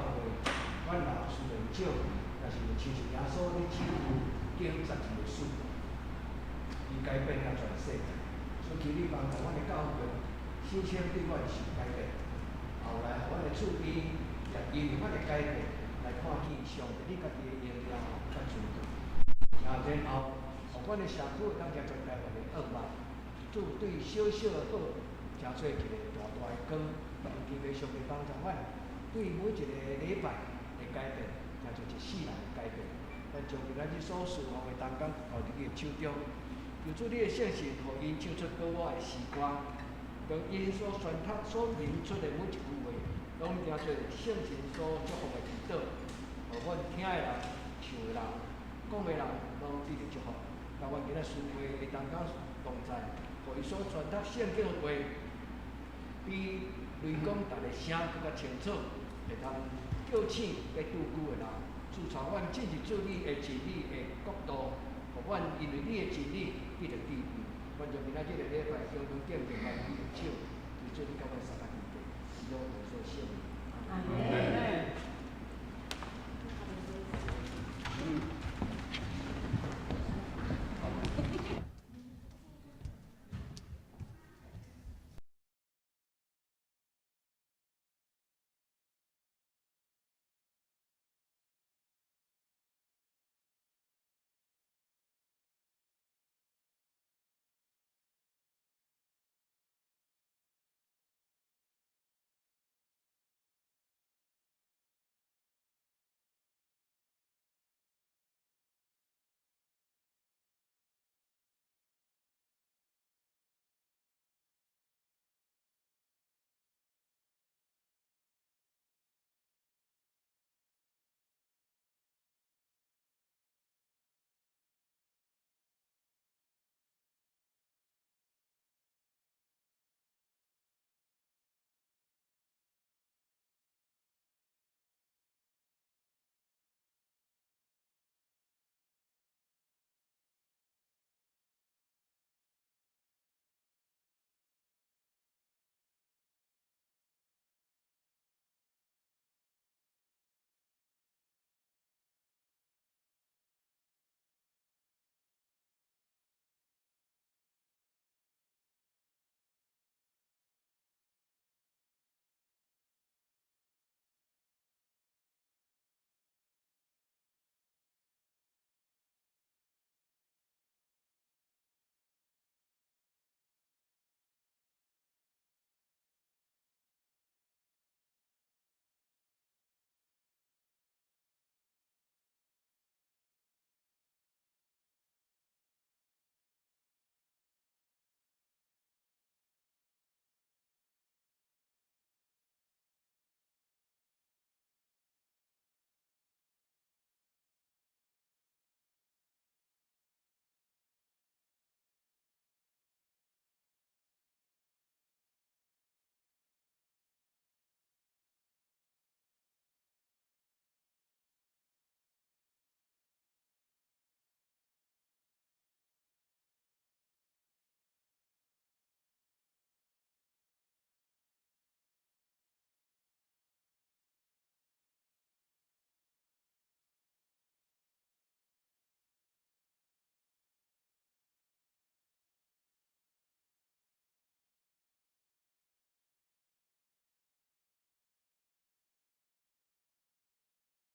會，阮老雖然少，但是親像耶穌咧手經十字的死，伊改變了全世界。所以求你幫助阮的教會，首先對阮是改變，後來予阮的厝邊也因為阮的改變，來看見上帝你家己的榮耀佮尊貴。啊，然後，予阮的社區會當成全台灣的惡夢，主對小小的好，成做一個大大的光。求上帝幫助阮，對每一個禮拜的改變，成做一世人的改變。咱將今仔日所侍奉的同工交佇你的手中，求主你的聖神，予𪜶唱出閣我的詩歌，將𪜶所宣讀、所吟出的每一句話，攏成做聖神所祝福的祈禱，予阮聽的人、唱的人、講的人，攏得著祝福。但願今仔聚會的同工同在，予伊所傳達聖經的話，比雷公逐个聲閣較清楚，會通叫醒欲拄久的人。主帶阮進入主你的真理的國度，予阮因為你的真理得著智慧。阮將今仔這個禮拜恭恭敬敬交佇你的手，求主你佮阮相佮佇咧，祈禱奉主聖名。阿門。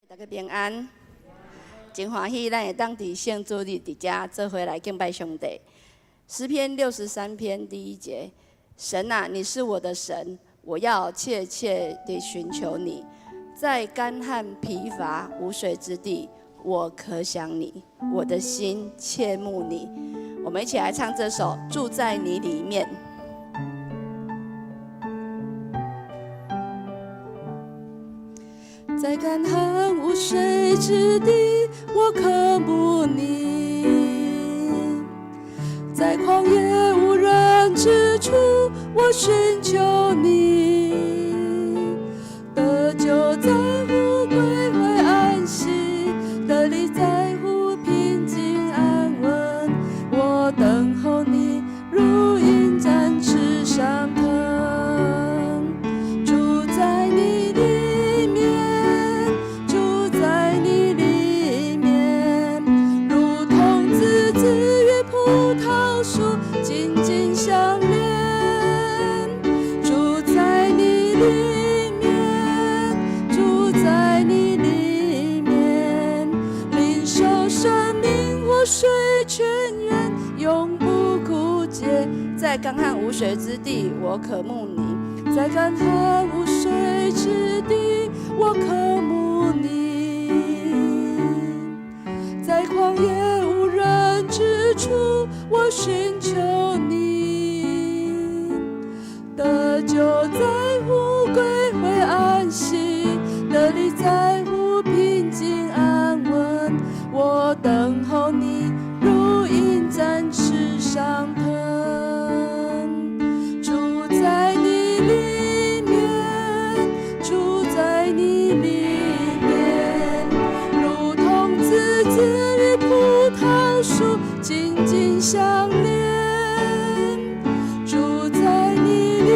大家平安，真歡喜，咱會當佇聖主日佇遮做伙來敬拜上帝。詩篇63篇第一節：神啊，你是我的神，我要切切地尋求你，在乾旱疲乏無水之地，我渴想你，我的心切慕你。我們一起來唱這首《住在你裡面》。在乾旱無水之地，我渴慕你；在曠野無人之處，我尋求你。得救在乎歸回安息，得力在乎平靜安穩。我等候你，如鷹展翅上騰，住在你裡面。在乾旱無水之地，我渴慕你；在乾旱無水之地，我渴慕你；在曠野無人之處，我尋求你。得救在乎歸回安息，得力在乎平靜安穩。我等候你，如鷹展翅上騰，住在你裡面，住在你裡面，如同枝子與葡萄樹緊緊相連。住在你裡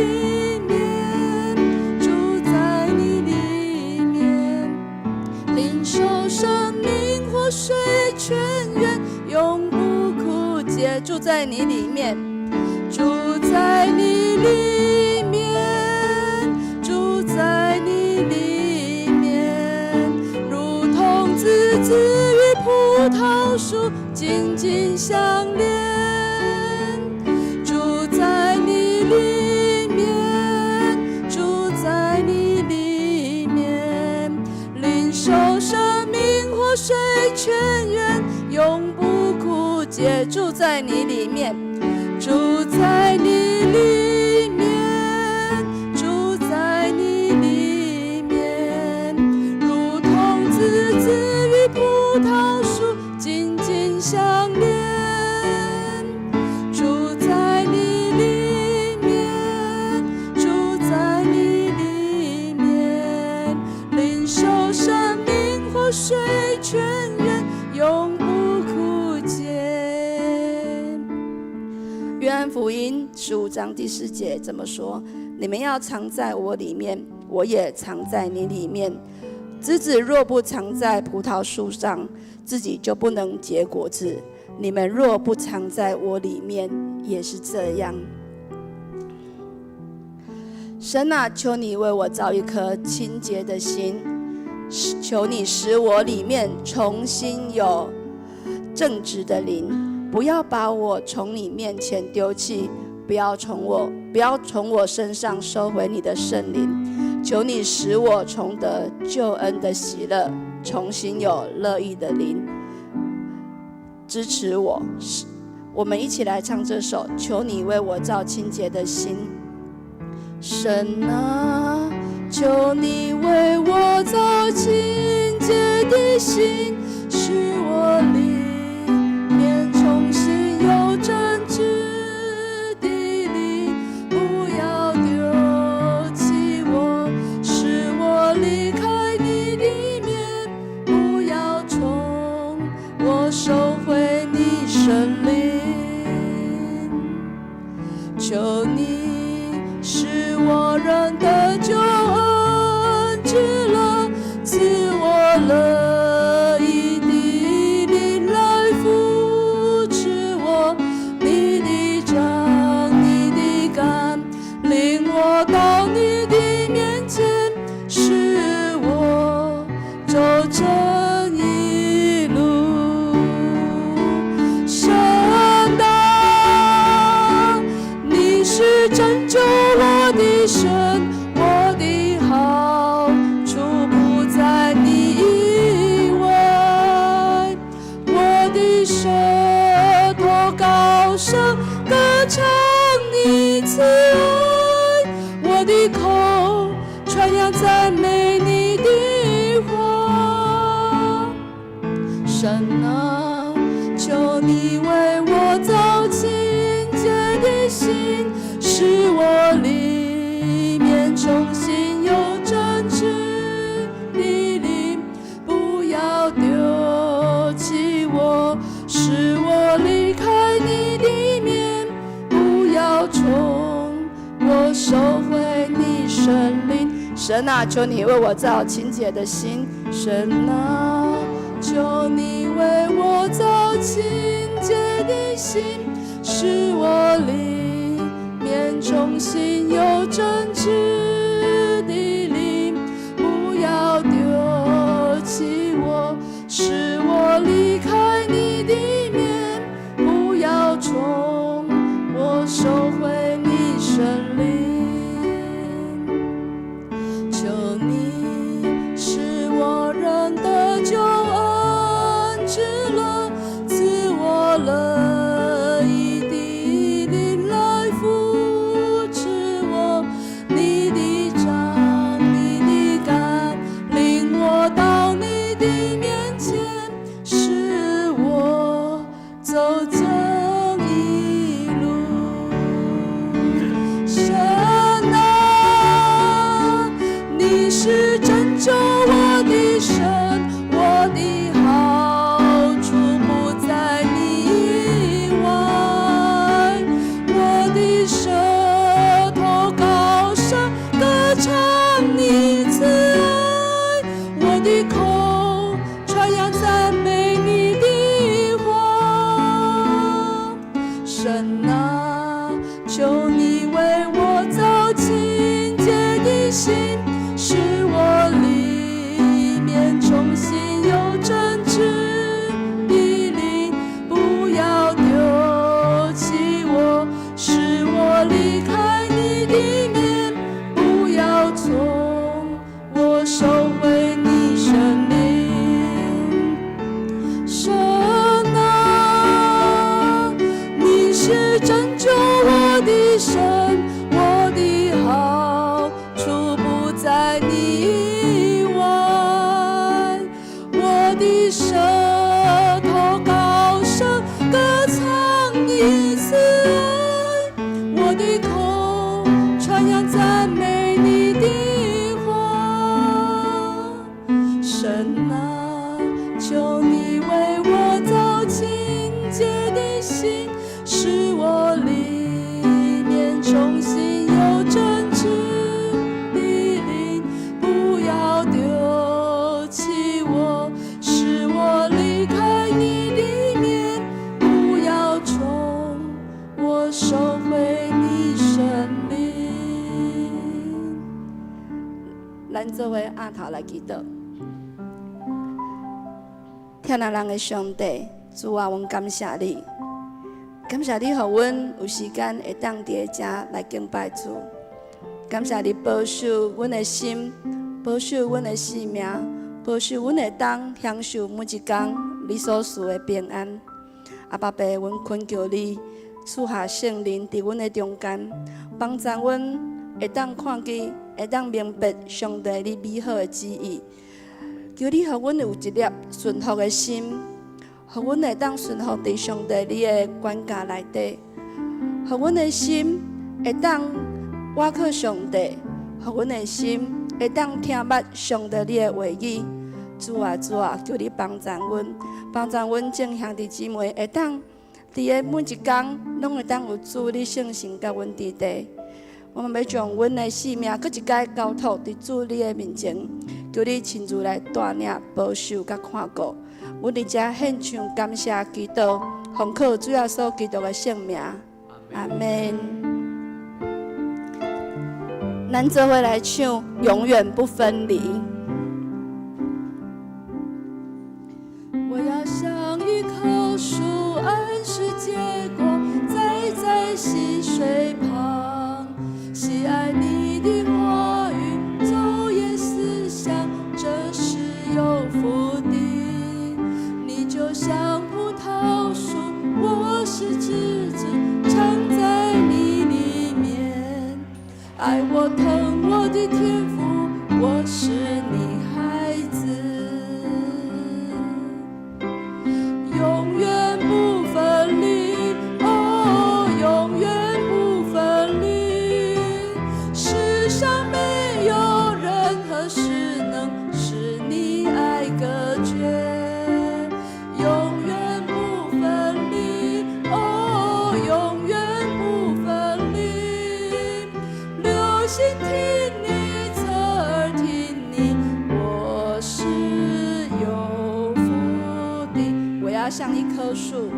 面，住在你裡面，領受生命活水泉源，永不枯竭。住在你裡面，住在你裡面，住在你裡面，如同枝子與葡萄樹緊緊相連。住在你裡面，住在你裡面，領受生命活水泉源，永不枯竭。住在你裡面，住在你裡面，住在你裡面，如同枝子與葡萄樹緊緊相連。住在你裡面，住在你裡面，領受生命活水泉源，永不枯竭。約翰福音15章第4節怎麼說？你們要常在我裡面，我也常在你裡面。枝子若不常在葡萄樹上，自己就不能結果子。你們若不常在我裡面，也是這樣。神啊，求你為我造一顆清潔的心，求你使我裡面重新有正直的靈，不要把我從你面前丟棄，不要從我身上收回你的聖靈。求你使我重得救恩的喜樂，重新有樂意的靈支持我。我們一起來唱這首《求你為我造清潔的心》。神啊，求你為我造清潔的心，使我裡面重新有正直的靈，不要丟棄我，使我離開你的面，不要從我收回你聖靈。求你使我仍得救恩之樂，賜我樂意的靈來扶持我，你的杖，你的竿，領我到你的面前，使我走正義路。神啊，你是拯救我的神，我的好處不在你以外。我的舌頭高聲歌唱你慈愛，我的口傳揚讚美你的話。神啊，求你為我造清潔的心，使我裡面重新有正直的靈，不要丟棄我，使我離開你的面，不要從我收回你聖靈。神啊，求你為我造清潔的心。神啊，求你為我造清潔的心，使我裡面重新有正直的靈，不要丟棄我，使我離開你的面，不要從我收回口傳揚讚美你的話。神啊，求你為我造清潔的心，使我裡面重新有正直的靈，不要丟棄我，使我離開你的面，不要從我收回你聖靈。神啊，你是拯救我的神，我的好處不在你以外。我的舌頭高聲歌唱你慈愛，我的口傳揚讚美你的話。神啊，求你為我造清潔的心，使我裡面重新有正直的靈，不要丟棄我，使我離開你的面，不要從我收回你聖靈。咱做伙按頭來祈禱。疼愛咱的上帝，主啊，阮感謝你，感謝你予阮有時間會當佇遮來敬拜主，感謝你保守阮的心，保守阮的性命，保守阮會當享受每一工你所賜的平安。阿爸爸，阮懇求你賜下聖靈佇阮的中間，幫助阮會當看見，會當明白上帝你美好的旨意。求你予阮有一粒順服的心，予阮會當順服佇上帝你的管教內底，予阮的心會當倚靠上帝，予阮的心會當聽捌上帝你的話語。主啊，主啊，求你幫助阮，幫助阮眾兄弟姊妹會當佇个每一工，攏會當有主你聖神佮阮佇底。我們欲將阮的性命，閣一擺交託佇主你的面前，求你親自來帶領、保守佮看顧。阮佇遮獻上感謝祈禱，奉靠主耶穌基督的聖名，阿門。咱做伙來唱《永遠不分離》。我要像一棵樹，按時結果，栽在溪水旁。喜愛你的話語，晝夜思想，這是有福的。你就像葡萄樹，我是枝子，藏在你裡面。愛我疼我的天父，我是你孩子。永遠不分離，哦，永遠不分離。世上沒有任何事能使你愛隔絕。永遠不分離，哦，永遠不分離。留心聽你，側耳聽你，我是有福的。我要像一棵樹，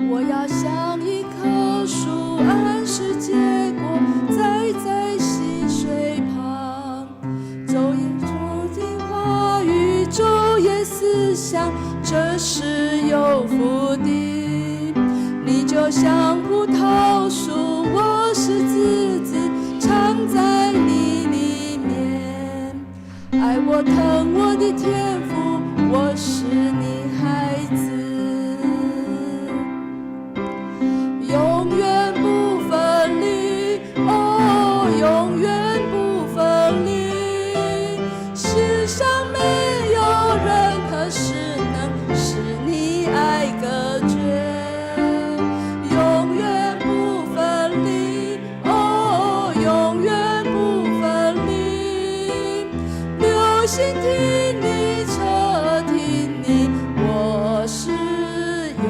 我要像一棵樹，按時結果，栽在溪水旁。晝夜聽話語，晝夜思想，這是有福的。你就像葡萄樹，我是枝子，藏在你裡面。愛我疼我的天父，我是你孩子。永遠不分離，哦，永遠不分離。世上沒有任何事能使你愛隔絕。永遠不分離，哦，永遠不分離。留心聽你，側耳聽你，我是有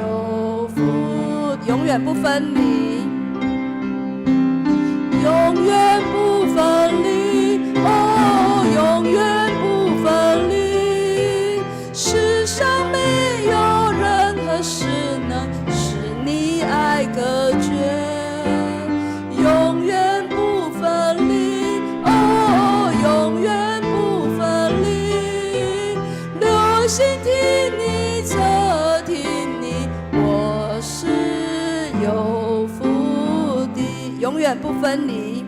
福。永遠不分離，永遠不分離，哦，永遠不分離。遠不分離，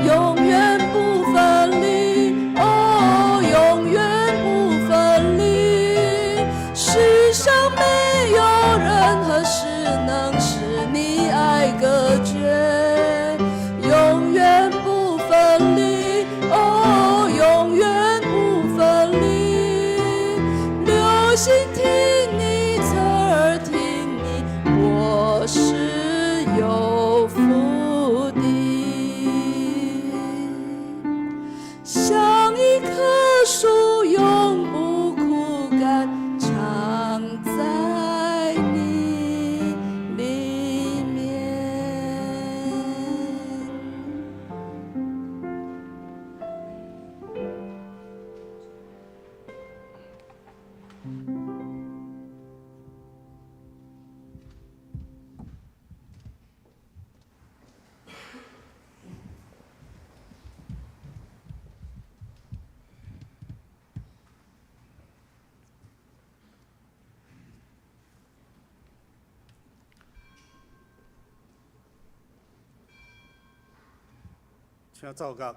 永遠不分離，哦，永遠不分離。世上沒有任何事能使你愛隔絕，永遠不分離，哦，永遠不分離。留心聽你，側耳聽你，我是有福的。像一棵樹，永不枯乾，常在你裡面。請奏樂。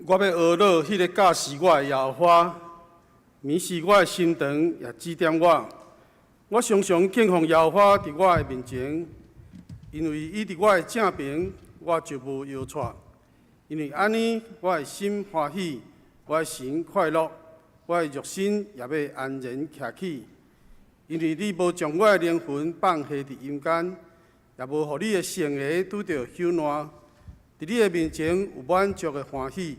我欲呵咾彼个教示我的耶和華，暝時我的心腸也指點我。我常常敬奉耶和華佇我的面前，因為伊佇我的正爿，我就無搖掣。因為按呢，我的心歡喜，我的神快樂，我的肉身也欲安然徛起。因為你無將我的靈魂放下佇陰間，也無予你的聖的拄著朽爛。佇你的面前有滿足的歡喜，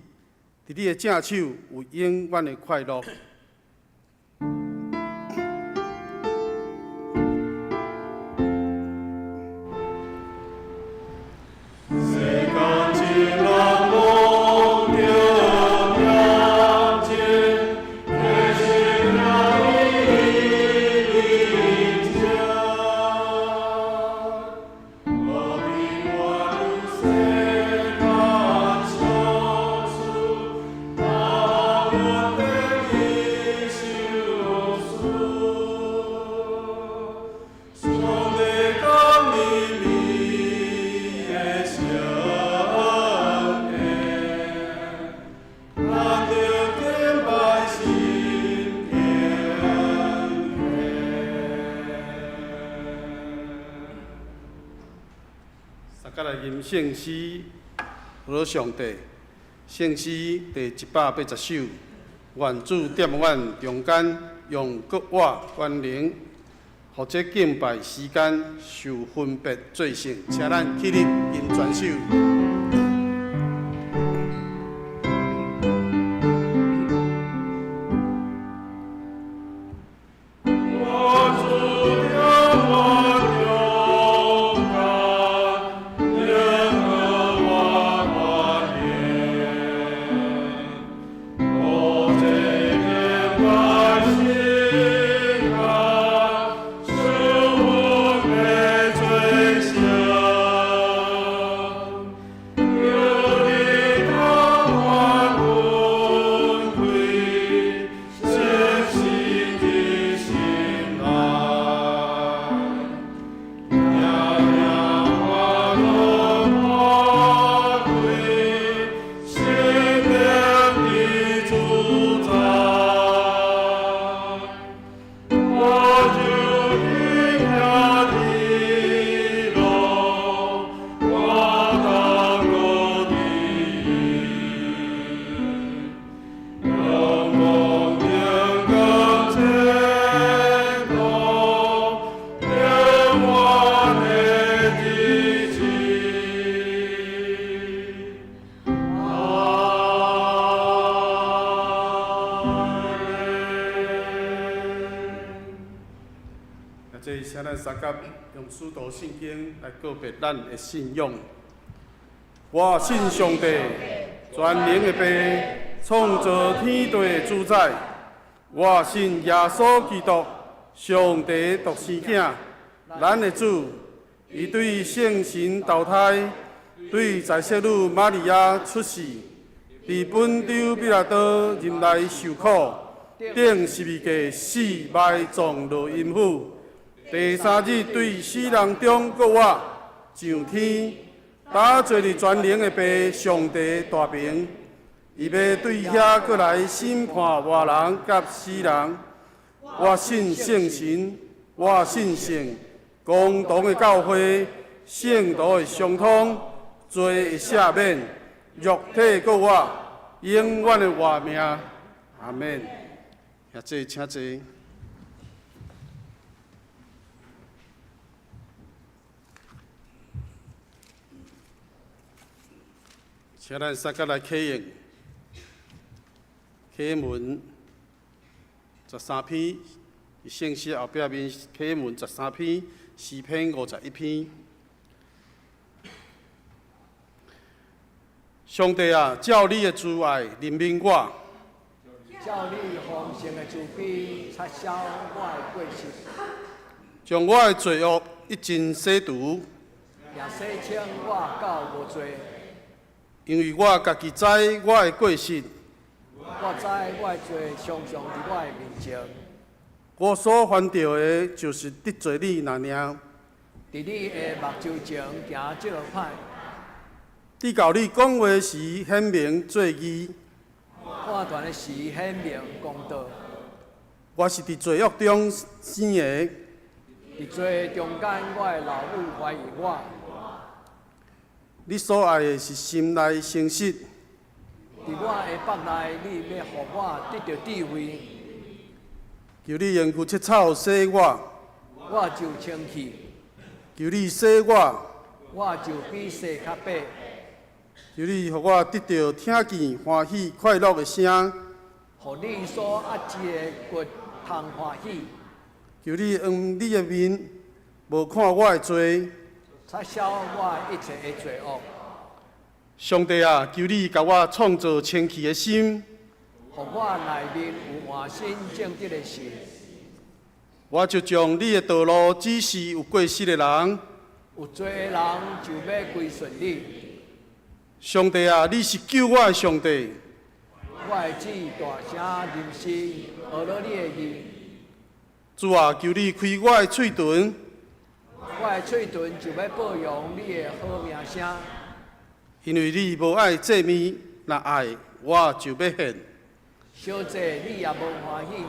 佇你的正手有永遠的快樂。吟聖詩，呵咾上帝，聖詩第180首，願主踮阮中間，用國我權能，予這敬拜時間受分別做聖，請咱起立吟全首。這請咱相佮用使徒信經來告白咱的信仰。我信上帝，全能的父，創造天地的主宰。我信耶穌基督，上帝獨生囝，咱的主。伊對聖神投胎，對在聖女瑪利亞出世，佇本丟彼拉多忍耐受苦，釘十字架死埋葬落陰府。第三日對死人中復活，上天，搭坐佇全能的父上帝大爿，伊欲對遐閣來審判活人佮死人。我信聖神，我信聖公同的教會，聖徒的相通，罪的赦免，肉體復活，永遠的活命。阿們。兄弟，請坐。請咱三個來啟應，啟文十三篇，聖詩後壁面啟文十三篇，詩篇51篇。上帝啊，照你的慈愛憐憫我，照你豐盛的慈悲，擦消我的過失，將我的罪惡一盡洗除，也洗清我到無罪。因為我家己知我的過失，我知我的罪常常佇我的面前。我所犯著的，就是得罪你爾爾。佇你的目睭前行這个歹。直到你講話時顯明做義，判斷的時顯明公道。我是佇罪惡中生的，佇罪中間，我的老母懷孕我。你所愛的是心內誠實。佇我的腹內，你欲予我得著智慧。求你用牛膝草洗我，我就清氣。求你洗我，我就比雪較白。求你予我得著聽見歡喜快樂的聲，予你所壓制的骨通歡喜。求你用你的面無看我的罪，擦消我一切的罪惡。上帝啊，求你共我創造清氣的心，予我內面有換新正直的心。我就將你的道路指示有過失的人，有罪的人就欲歸順你。上帝啊，你是救我的上帝。我的主大聲吟詩，學了你的義。主啊，求你開我的喙唇，我的喙唇就欲報揚你的好名聲。因為你無愛祭物，若愛我就欲獻。燒祭你也無歡喜。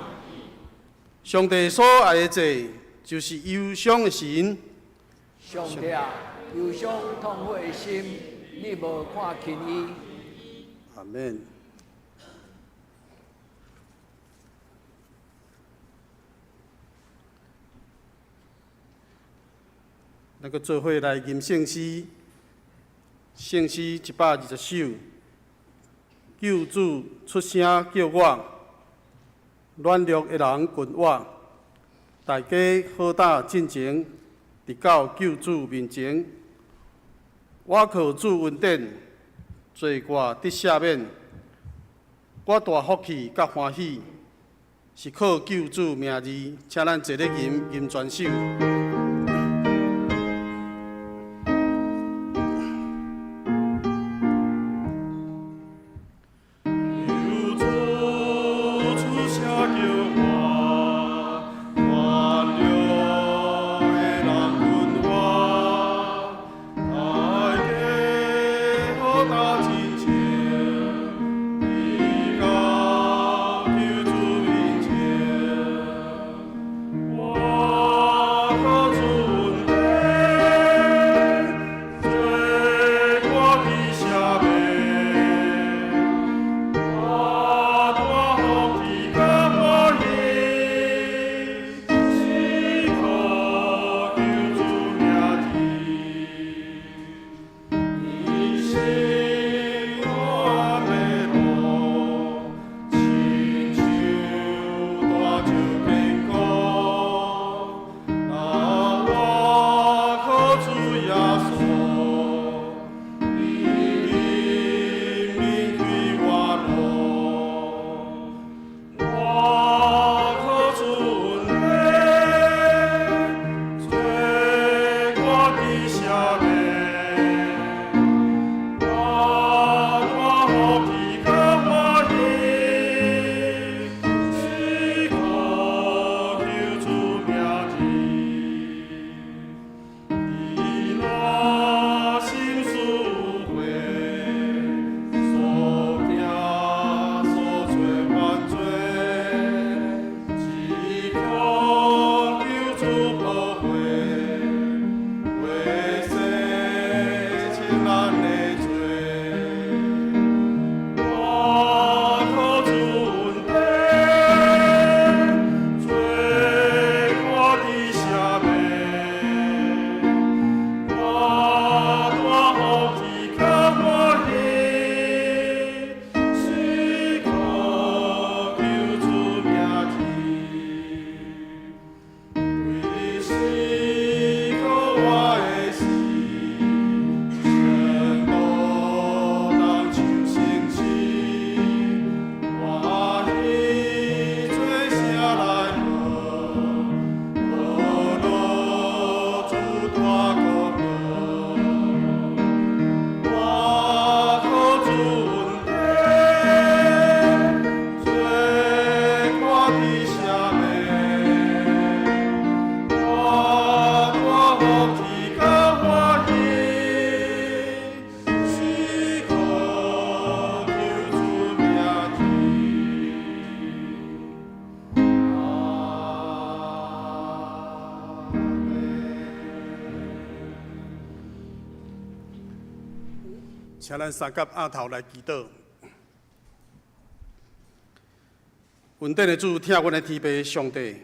上帝所愛的祭，就是憂傷的心。上帝啊，憂傷痛悔的心，你無看輕伊。阿們。咱閣做伙來吟聖詩，聖詩120首。救主出聲叫我，軟弱的人近我，大家好膽進前，直到救主面前。我靠主恩典，罪過得赦免。我大福氣佮歡喜，是靠救主名字，請咱齊咧吟吟全首。求主出聲叫我，軟弱的人近我，大家好膽進前，直到救主面前。我靠請咱三甲額頭來祈禱。恩典的主，疼阮的天父上帝，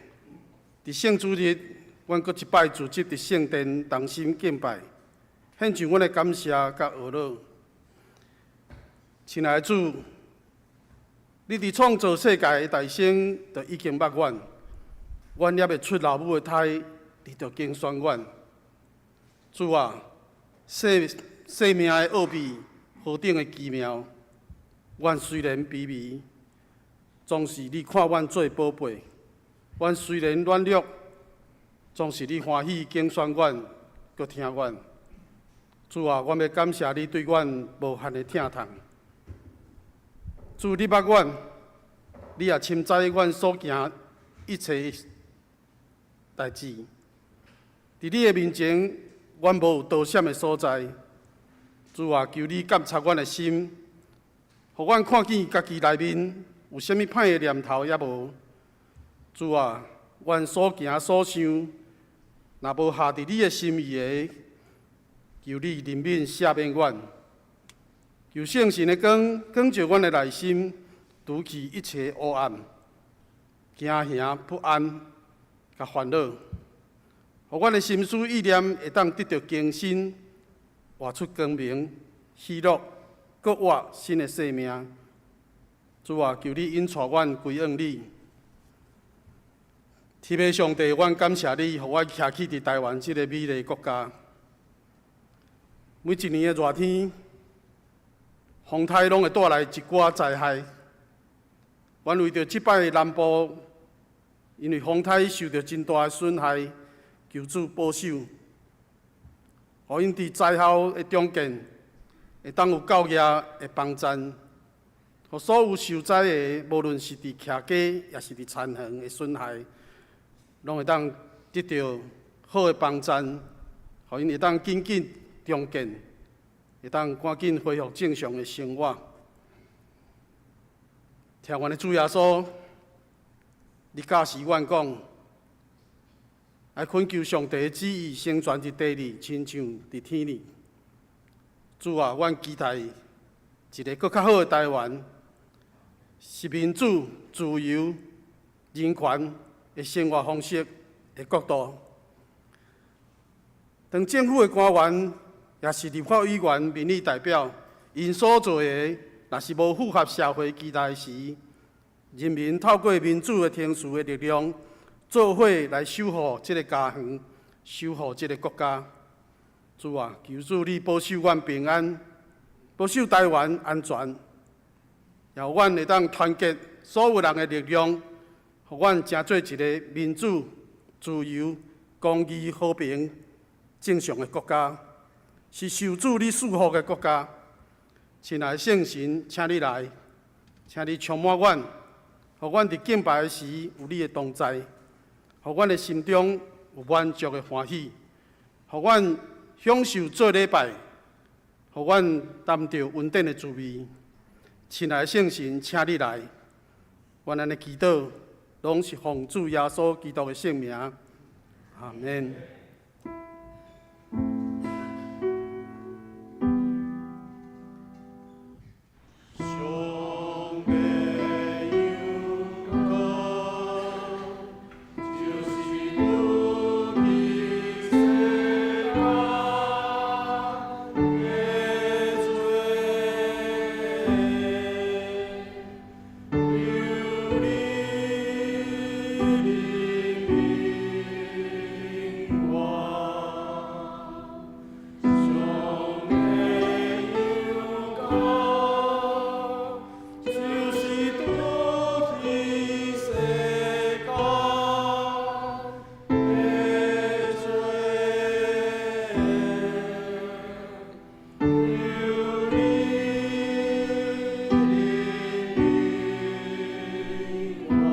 佇聖主日，阮閣一擺聚集佇聖殿同心敬拜，獻上阮的感謝佮呵咾。親愛的主，你佇創造世界的大先就已經捌阮，阮猶未出老母的胎，你就揀選阮。主啊，生生命的奧秘何等的奇妙！阮雖然卑微，總是你看阮做寶貝；阮雖然軟弱，總是你歡喜揀選阮，閣疼阮。主啊，阮欲感謝你對阮無限的疼痛。主，你捌阮，你也深知阮所行一切代誌。佇你的面前，阮無有躲閃的所在。主啊，求你監察阮的心，予阮看見家己內面有啥物歹的念頭猶無。主啊，阮所行所想，若無合佇你的心意的，求你憐憫赦免阮。求聖神的光光照阮的內心，除去一切黑暗、驚嚇、不安、佮煩惱，予阮的心思意念會當得著更新，活出光明、喜樂，閣活新的生命。主啊，求你引帶阮歸向你。天父上帝，阮感謝你，予阮徛起佇台灣這个美麗國家。每一年的熱天，風颱攏會帶來一寡災害。阮為著這擺南部，因為風颱受著真大的損害，求主保守，予𪜶佇災後的重建，會當有夠額的幫贊，予所有受災的，無論是佇徛家，抑是佇田園的損害，攏會當得著好的幫贊，予𪜶會當緊緊重建，會當趕緊恢復正常的生活。疼阮的主耶穌，你教示阮講，愛懇求上帝的旨意成全佇地裡，親像佇天裡。主啊，阮期待一个閣較好的台灣，是民主、自由、人權的生活方式的國度。當政府的官員，抑是立法委員、民意代表，𪜶所做的，若是無符合社會期待時，人民透過民主的程序的力量，做伙來守護這个家園，守護這个國家。主啊，求主你保守阮平安，保守台灣安全，予阮會當團結所有人的力量，予阮成做一个民主、自由、公義、和平、正常的國家，是受主你賜福的國家。親愛的聖神，請你來，請你充滿阮，予阮佇敬拜的時有你的同在，予阮的心中有滿足的歡喜，予阮享受做禮拜，予阮擔著恩典的滋味。親愛的聖神，請你來，阮按呢祈禱，攏是奉主耶穌基督的聖名，阿們。上帝有光，就是除去世間的罪。求你憐憫我，上帝有光，就是除去世間的罪。求你憐憫我。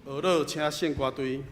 学乐请圣歌队。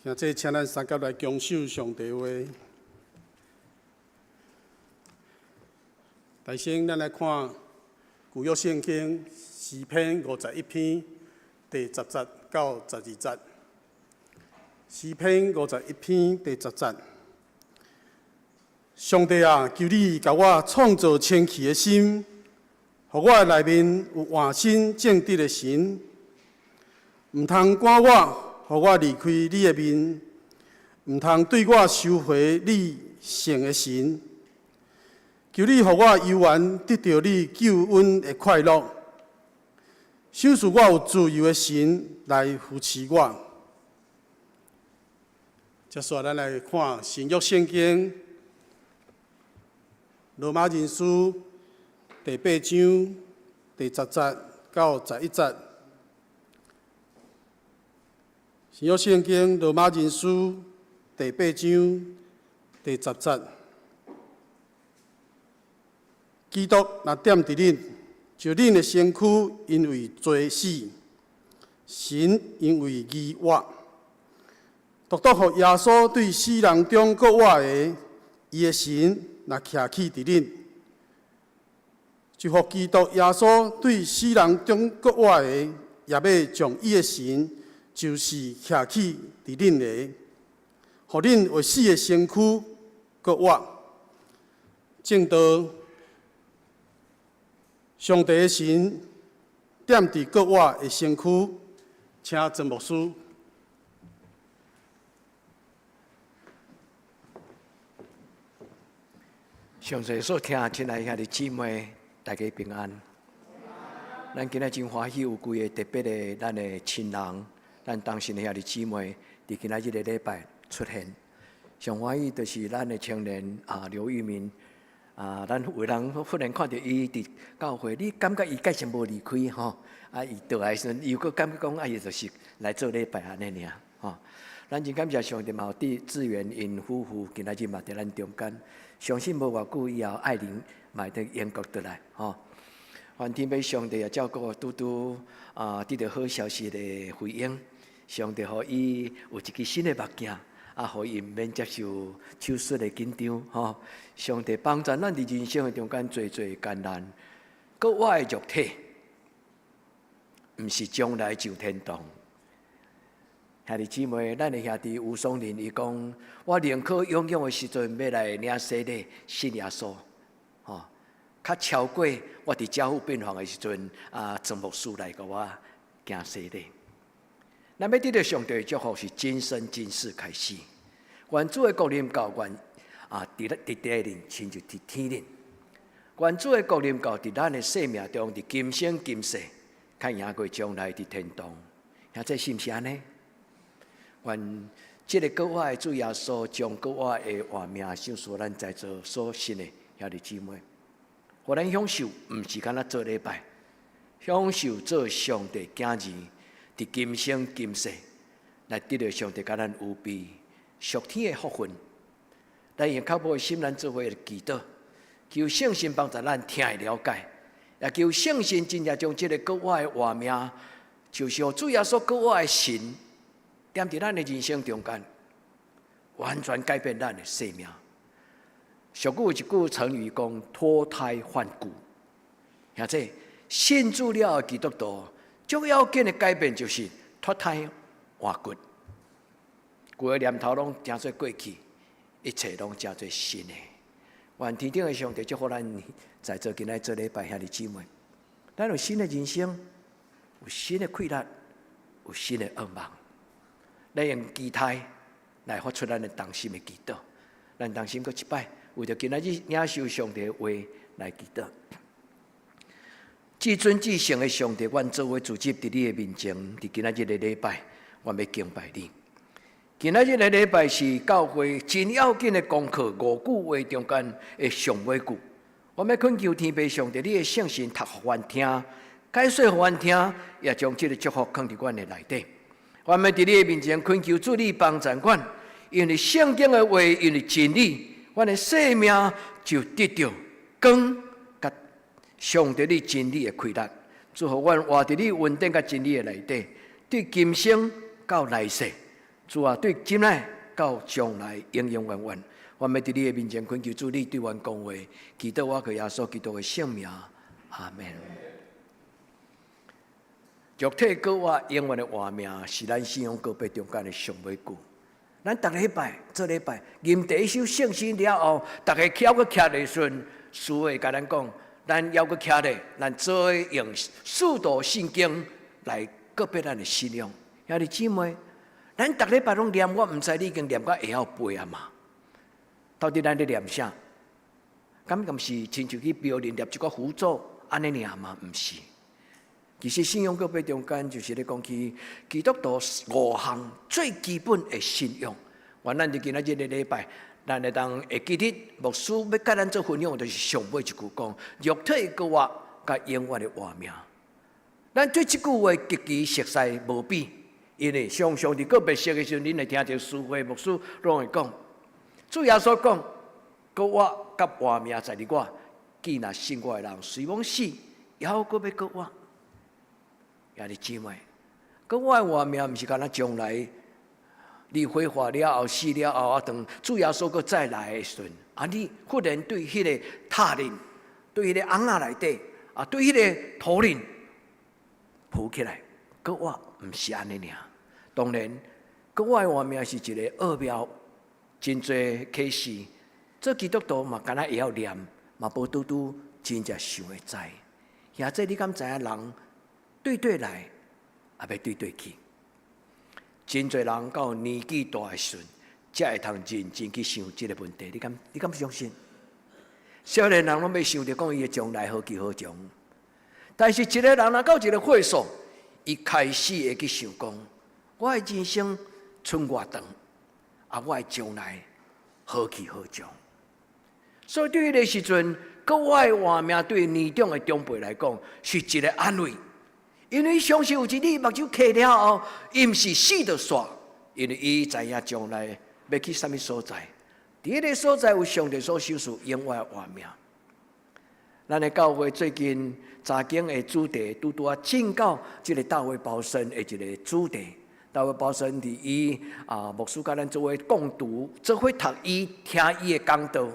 现在请咱三甲来恭守上帝话。首先，咱来看旧约圣经诗篇51篇第10节到12节。诗篇51篇第十节：上帝啊，求你共我创造清气的心，予我的內面有換新正直的神。毋通趕我，予我離開你的面；毋通對我收回你聖的神。求你予我猶原得著你救恩的快樂，賞賜我有自由的神來扶持我。接續咱來看新約聖經羅馬人書第八章第十節到十一節。新約聖經羅馬人書第八章第十節。基督若踮佇恁，就恁的身軀因為罪死，神因為義活。獨獨予耶穌對死人中閣活的，伊的神若徛起佇恁，就予基督耶穌對死人中閣活的，也欲將伊的神，就是徛起佇恁的，予恁會死的身軀閣活。正道上帝的神踮佇閣活的身軀，請曾牧師。上帝所疼親愛兄弟姊妹，大家平安。咱今仔真歡喜有幾个特別的咱的親人，咱同心的兄弟姊妹，佇今仔這个禮拜出現。上歡喜就是咱的青年啊劉玉明啊，咱有人忽然看著伊佇教會，你感覺伊蓋是無離開吼？啊，伊倒來時陣，伊又閣感覺講啊，伊就是來做禮拜按呢爾吼。咱真感謝上帝嘛，予佇志遠𪜶夫婦今仔日嘛佇咱中間，相信無偌久以後，愛玲嘛會佇英國轉來吼。願天父上帝也照顧拄拄啊，得著好消息的回應，上帝予伊有一支新的目鏡，啊，予伊毋免接受手術的緊張吼。上帝幫助咱佇人生的中間濟濟艱難，閣活的肉體，毋是將來上天堂。兄弟姊妹，咱的兄弟吳松林伊講：我寧可勇勇的時陣欲來領洗禮信耶穌，吼，較超過我佇加護病房的時陣啊，曾牧師來共我行洗禮。咱欲得著上帝的祝福是今生今世開始。願主的國臨到，願啊，佇咱佇地裡，親像佇天頂。願主的國臨到，佇咱的生命中，佇今生今世，較贏過將來佇天堂。兄弟是毋是按呢？願這个閣活的主耶穌將閣活的活命賞賜咱在座所信的兄弟姊妹，予咱享受，毋是干焦做禮拜，享受做上帝囝兒，佇今生今世來得著上帝共咱預備屬天的福分。咱用較無的心，咱做伙祈禱，求聖神幫助咱聽會了解，也求聖神真正將這个閣活的活命，就是予主耶穌閣活的神。踮佇咱的人生中間，完全改變咱的生命。俗語有一句成語講：脫胎換骨。兄弟，信主了的基督徒，最要緊的改變就是脫胎換骨。舊的念頭攏成做過去，一切攏成做新的。願天頂的上帝祝福咱在座今仔做禮拜兄弟姊妹，咱有新的人生，有新的氣力，有新的願望。咱用期待來發出咱的同心的祈禱，咱同心閣一擺，為著今仔日領受上帝的話來祈禱。至尊至聖的上帝，阮做伙聚集佇你的面前，佇今仔日的禮拜，阮欲敬拜你。今仔日的禮拜是教會真要緊的功課，五句話中間的上尾句。阮欲懇求天父上帝，你的聖神讀予阮聽，解說予阮聽，也將這个祝福囥佇阮的內底。阮欲佇你的面前懇求主你幫助阮，因為聖經的話，因為真理，阮的生命就得著光佮上帝你真理的氣力，祝予阮活佇你恩典佮真理的內底，對今生到來世，主啊，對今來到將來永永遠遠，阮欲佇你的面前懇求主你對阮講話，祈禱我靠耶穌基督的聖名，阿們。肉體閣活永遠的活命，是咱信仰告白中間的上尾句。咱逐禮拜做禮拜，吟第一首聖詩了後，逐家起來閣徛的時陣，司會共咱講，咱猶閣徛咧，咱做伙用使徒信經來告別咱的信仰。兄弟姊妹，咱逐禮拜攏念，我毋知你已經念甲會曉背啊嘛？到底咱咧念啥？敢敢是親像去廟裡念一個符咒按呢爾嗎？毋是。其實信仰告白中間就是咧講起基督徒五項最基本的信仰。原咱佇今仔日個禮拜，咱會當會記得牧師欲佮咱做分享，就是上尾一句講：肉體的活佮永遠的活命。咱對這句話極其熟悉無比，因為常常佇告別式的時陣，恁會聽著司會牧師攏會講，主耶穌講：閣活佮活命在佇我，既若信我的人，雖罔死，猶閣欲閣活。兄弟姊妹，閣活的活命，毋是干焦將來你火化了後死了後啊，當主耶穌閣再來的時陣，啊，你忽然對彼個塔輪，對彼個甕仔內底，啊，對彼個土輪浮起來，閣活毋是按呢爾。當然，閣活的活命是一个奧妙，真濟啟示。做基督徒嘛，敢若會曉念，嘛無拄拄真正想會知。兄弟，你敢知影人對佗來，也欲對佗去？真濟人到年紀大的時陣，才會通認真去想這个問題。你敢相信？少年人攏欲想著講伊的將來何去何從，但是一個人若到一個歲數，伊開始會去想講：我的人生賰偌長，啊，我的將來何去何從？所以對彼个時陣，閣活的活命對年長的長輩來講是一個安慰，因為相信有一日目睭開了後，伊毋是死就煞，因為伊知影將來欲去啥物所在。佇彼个所在有上帝所賞賜永遠的活命。咱的教會最近查經的主題，拄拄仔進到這个大衛鮑森的一个主題。大衛鮑森佇伊啊牧師佮咱做伙共讀，做伙讀伊聽伊的講道。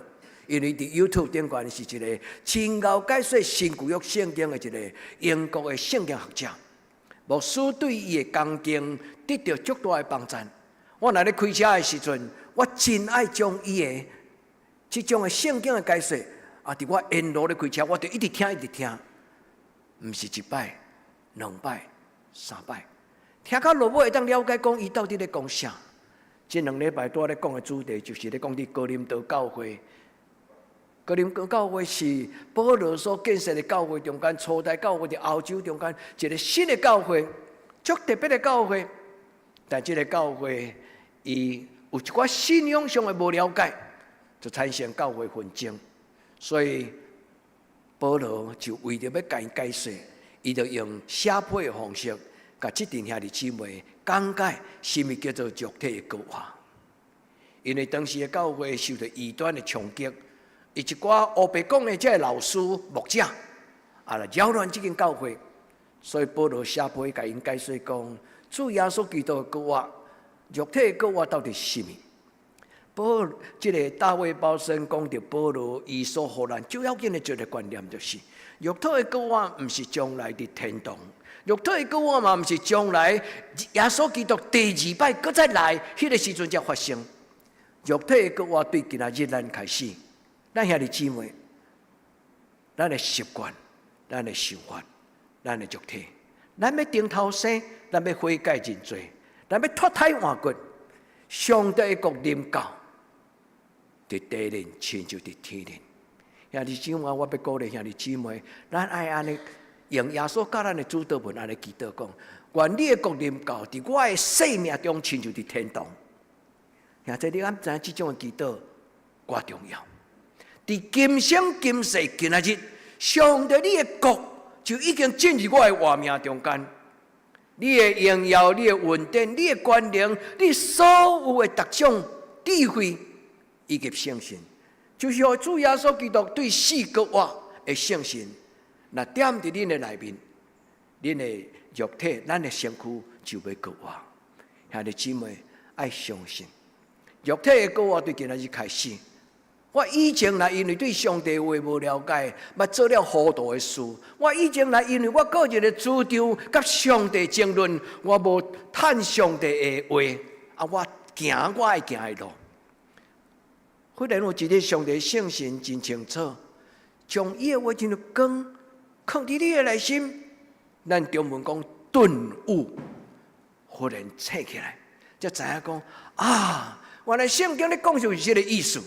因為佇 YouTube 頂懸是一个真𠢕解說新舊約聖經的一个英國的聖經學者。牧師對伊的講經得著足大的幫贊。我若咧開車的時陣，我真愛將伊的這種的聖經的解說，啊，佇我沿路咧開車，我就一直聽，一直聽，毋是一擺、兩擺、三擺，聽到落尾會當了解講伊到底咧講啥。這兩禮拜拄仔咧講的主題，就是咧講佇哥林多教會。哥林多教會是保羅所建設的教會中間，初代教會佇歐洲中間一个新的教會，足特別的教會。但這个教會，伊有一寡信仰上的無了解，就產生教會紛爭。所以保羅就為著欲共𪜶解說，伊就用寫批的方式，共這陣兄弟姊妹講解啥物叫做肉體的閣活。因為當時的教會受著異端的衝擊。伊一寡烏白講的這个老師牧者，啊來擾亂這間教會，所以保羅寫批共𪜶解說講，主耶穌基督的閣活，肉體的閣活到底是啥物？保這个大衛鮑森講著保羅伊所予咱最要緊的一个觀念就是，肉體的閣活毋是將來佇天堂，肉體的閣活嘛毋是將來耶穌基督第二擺閣再來彼个時陣才發生。肉體的閣活對今仔日咱開始。咱兄弟姊妹，咱的習慣，咱的想法，咱的肉體，咱欲重頭生，咱欲悔改認罪，咱欲脫胎換骨，上帝的國臨到，佇地面親像佇天頂。兄弟姊妹，我欲鼓勵兄弟姊妹，咱愛按呢用耶穌教咱的主禱文按呢祈禱講：願你的國臨到，佇我的生命中，親像佇天堂。兄弟，你敢知影這種的祈禱偌重要？佇今生今世今仔日，上帝你的國就已經進入我的活命中間。你的榮耀、你的恩典、你的權能、你所有的各種智慧以及聖神，就是予主耶穌基督對死閣活的聖神，若踮佇恁的內面，恁的肉體、咱的身軀就欲閣活。兄弟姊妹愛相信，肉體的閣活對今仔日開始。我以前若因為對上帝話無了解，捌做了糊塗的事。我以前若因為我個人的主張，佮上帝爭論，我無探上帝的話，啊，我行我愛行的路。忽然有一日，上帝聖神真清楚，將伊的話親像光，囥佇你的內心。咱中文講頓悟，忽然醒起來，才知影講啊，原來聖經咧講就是這个意思。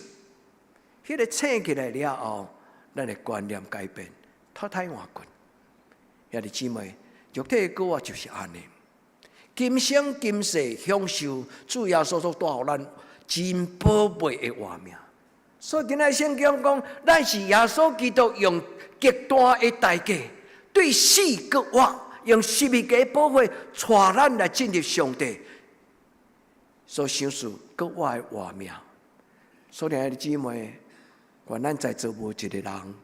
彼个醒起來了後，咱的觀念改變，脫胎換骨。兄弟姊妹，肉體的過活就是按呢。今生今世享受主耶穌所帶予咱真寶貝的活命。所以今仔聖經講，咱是耶穌基督用極大的代價，對死閣活，用十字架寶血帶咱來進入上帝所賞賜閣活的活命。所以兄弟姊妹，願咱在座無一个人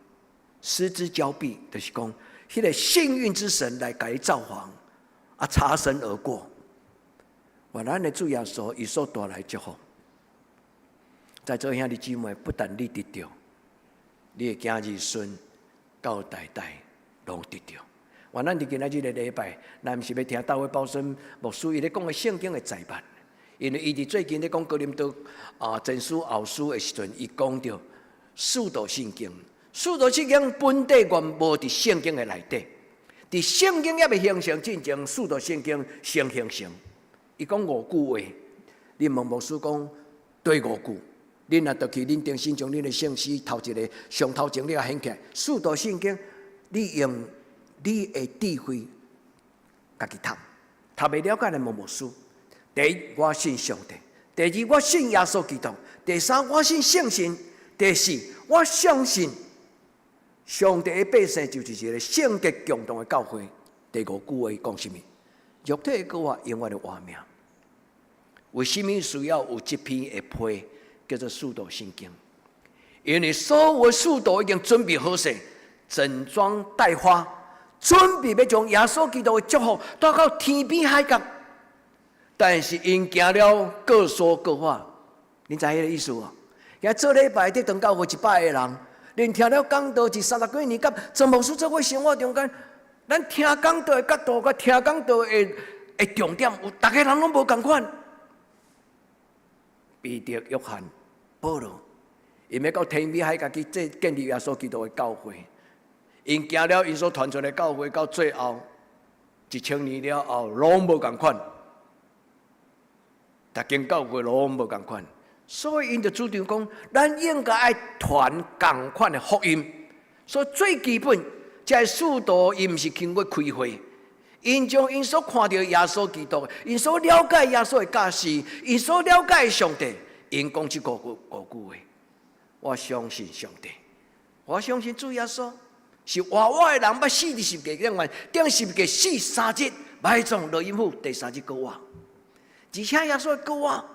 失之交臂，就是講，彼个幸運之神來共伊造訪，啊，擦身而過。願咱的主耶穌伊所帶來祝福，在座兄弟姊妹，不但你得著，你的囝兒孫到代代攏得著。願咱佇今仔這个禮拜，咱毋是欲聽大衛鮑森牧師伊咧講的聖經的載物，因為伊佇最近咧講哥林多啊前書後書的時陣，伊講著使徒信經，使徒信經本底原無佇聖經的內底，佇聖經猶未形成進前，使徒信經先形成。伊講五句話，你問牧師講對五句，恁若倒去恁頂信將恁的聖詩頭一个上頭前，你共掀起來，使徒信經，你用你的智慧家己讀，讀袂了解來問牧師。第一，我信上帝；第二，我信耶穌基督；第三，我信聖神；第四，我相信上帝的百姓就是一个聖潔強壯的教會。第五句話講啥物？肉體的過活永遠的活命。為什麼需要有這篇的批叫做使徒信經？因為所有的使徒已經準備好勢，整裝待發，準備欲將耶穌基督的祝福帶到天邊海角。但是𪜶行了各說各話，你知彼个意思無？今做禮拜得當教會100個人，連聽了講道這三十幾年，佮曾牧師做伙生活中間，咱聽講道的角度，佮聽講道的重點，有逐个人攏無仝款。彼得、約翰、保羅，𪜶欲到天邊海角去建立耶穌基督的教會，𪜶行了𪜶所傳出來的教會，到最後1000年了後，攏無仝款。逐間教會攏無仝款，所以𪜶就主張講，咱應該愛傳仝款的福音。所以最基本，這个使徒伊毋是經過開會，𪜶將𪜶所看著耶穌基督，𪜶所了解耶穌的教示，𪜶所了解的上帝，𪜶講這五句話。我相信上帝，我相信主耶穌是活活的人，捌死佇十架頂面，釘十架死3日，埋葬落陰府，第三日閣活。而且耶穌的復活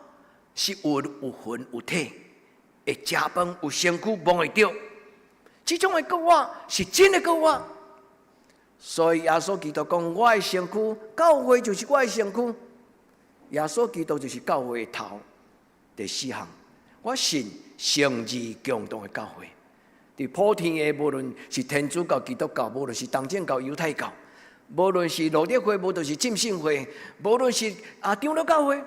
是有魂有體，會食飯有身軀摸會著，這種的復活是真的復活。所以耶穌基督講：我的身軀，教會就是我的身軀。耶穌基督就是教會的頭。第四項，我信聖而強壯的教會。佇普天的，無論是天主教、基督教，無論是東正教、猶太教，無論是路德會，無論是浸信會，無論是啊長老教會，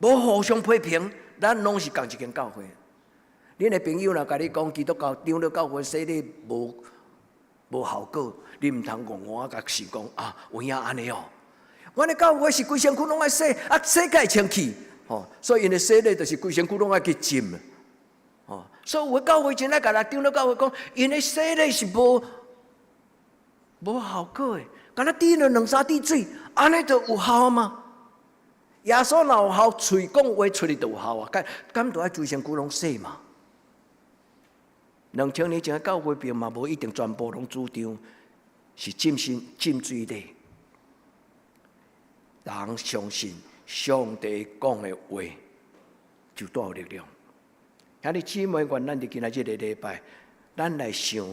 無互相批評，咱攏是仝一間教會。恁的朋友若共你講基督教、長老教會洗禮無效果，你毋通戇戇仔共想講啊，有影按呢哦。阮的教會是規身軀攏愛洗，啊洗才會清氣，吼，所以𪜶的洗禮就是規身軀攏愛去浸，吼。所以有的教會真愛共來長老教會講，𪜶的洗禮是無效果的，敢若滴了兩三滴水，按呢就有效嗎？耶穌若有效，喙講話出去就有效啊！敢著愛規身軀攏洗嘛？2000年前的教會並嘛無一定全部攏主張是浸信浸水禮。人相信上帝講的話就帶有力量。兄弟姊妹，願咱佇今仔這个禮拜，咱來想。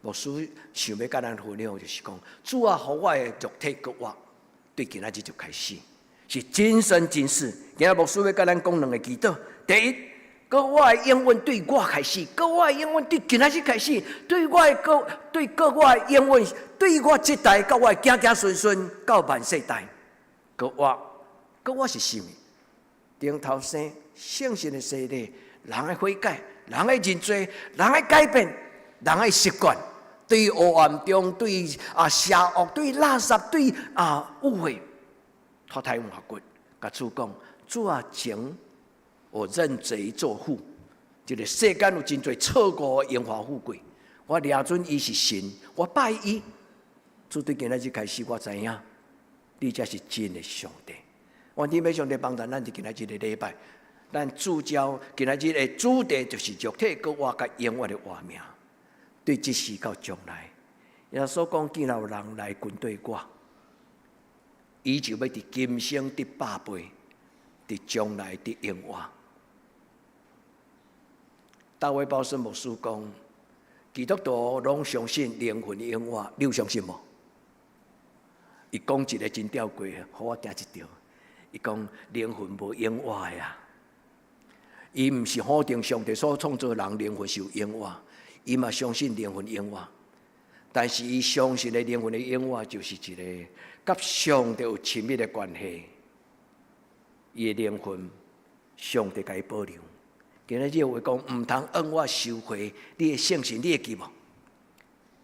牧師想欲佮咱分享，就是講，主啊，予我的肉體閣活，對今仔日就開始，是今生今世。今仔牧師欲佮咱講兩个祈禱。第一，閣活的應允對我開始，閣活的應允對今仔日開始，對我的閣對閣活的應允，對我這代到我的子子孫孫到萬世代，閣活，閣活是啥物？重頭生，聖神的洗禮，人的悔改，人的認罪，人的改變。人愛習慣對黑暗中、對邪惡、對垃圾、對污穢，脫胎換骨，共主講：主啊，情我認賊作父。這個世間有真濟錯誤的榮華富貴，我掠準伊是神，我拜伊。主對今仔日開始，我知影你才是真的上帝。願天父上帝幫助咱，佇今仔日的禮拜，咱聚焦今仔日的主題就是肉體閣活佮永遠的活命。對這時到將來，耶穌講，既然有人來跟隨我，伊就欲佇今生得百倍，佇將來得永活。大衛鮑森牧師講，基督徒攏相信靈魂的永活，你有相信無？伊講一个真吊詭，予我驚一跳。伊講靈魂無永活的啊！伊毋是否定上帝所創造人靈魂是有永活，伊嘛相信靈魂永活，但是伊相信的靈魂的永活就是一个佮上帝有親密的關係，伊的靈魂上帝共伊保留。今仔日話講，毋通按我收回你的聖神，你會記無？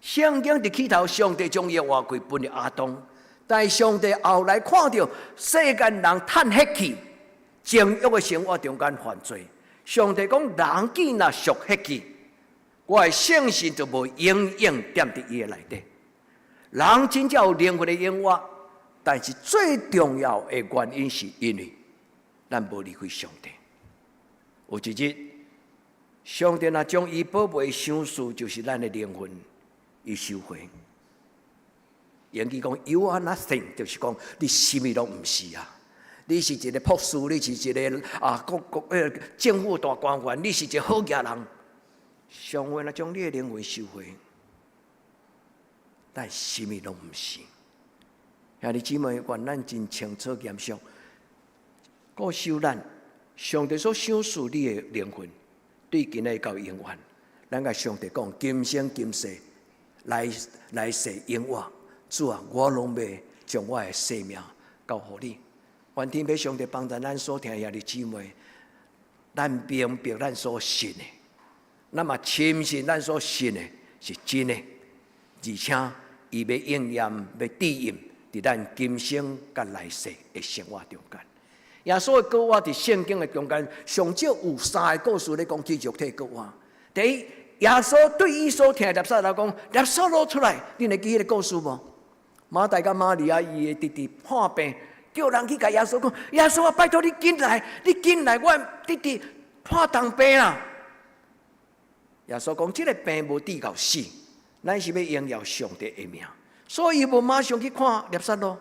聖經佇起頭，上帝將伊的活氣分予亞當，但是上帝後來看著世間人趁血氣、情欲的生活中間犯罪，上帝講人既若屬血氣，我的聖神就無永遠踮佇伊的內底。人真正有靈魂的永活，但是最重要的原因是因為咱無離開上帝。有一日，上帝若將伊寶貝賞賜，就是咱的靈魂，伊收回。英語講 “You are nothing”，就是講你啥物攏毋是啊！你是一個博士，你是一個國國政府大官員，你是一個好額人。上帝若將你的靈魂收回，咱啥物攏毋是。兄弟姊妹，願咱真清楚嚴肅，顧守咱上帝所賞賜你的靈魂，對今仔到永遠，咱共上帝講，今生今世來來世永活。主啊，我攏欲將我的生命交予你。願天父上帝幫助咱所聽兄弟姊妹，咱明白咱所信的，咱嘛深信咱所信的是真的，而且伊欲應驗，欲致應佇咱今生佮來世的生活中間。耶穌的復活佇聖經的中間，上少有三个故事咧講起肉體復活。第一，耶穌對伊所疼的拉撒路講：拉撒路出來，你會記彼个故事無？馬大佮瑪利亞伊的弟弟破病，叫人去共耶穌講：耶穌啊，拜託你緊來，你緊來，我弟弟破重病啦。耶穌講：這个病無致到死，乃是欲榮耀上帝的名，所以無馬上去看拉撒路。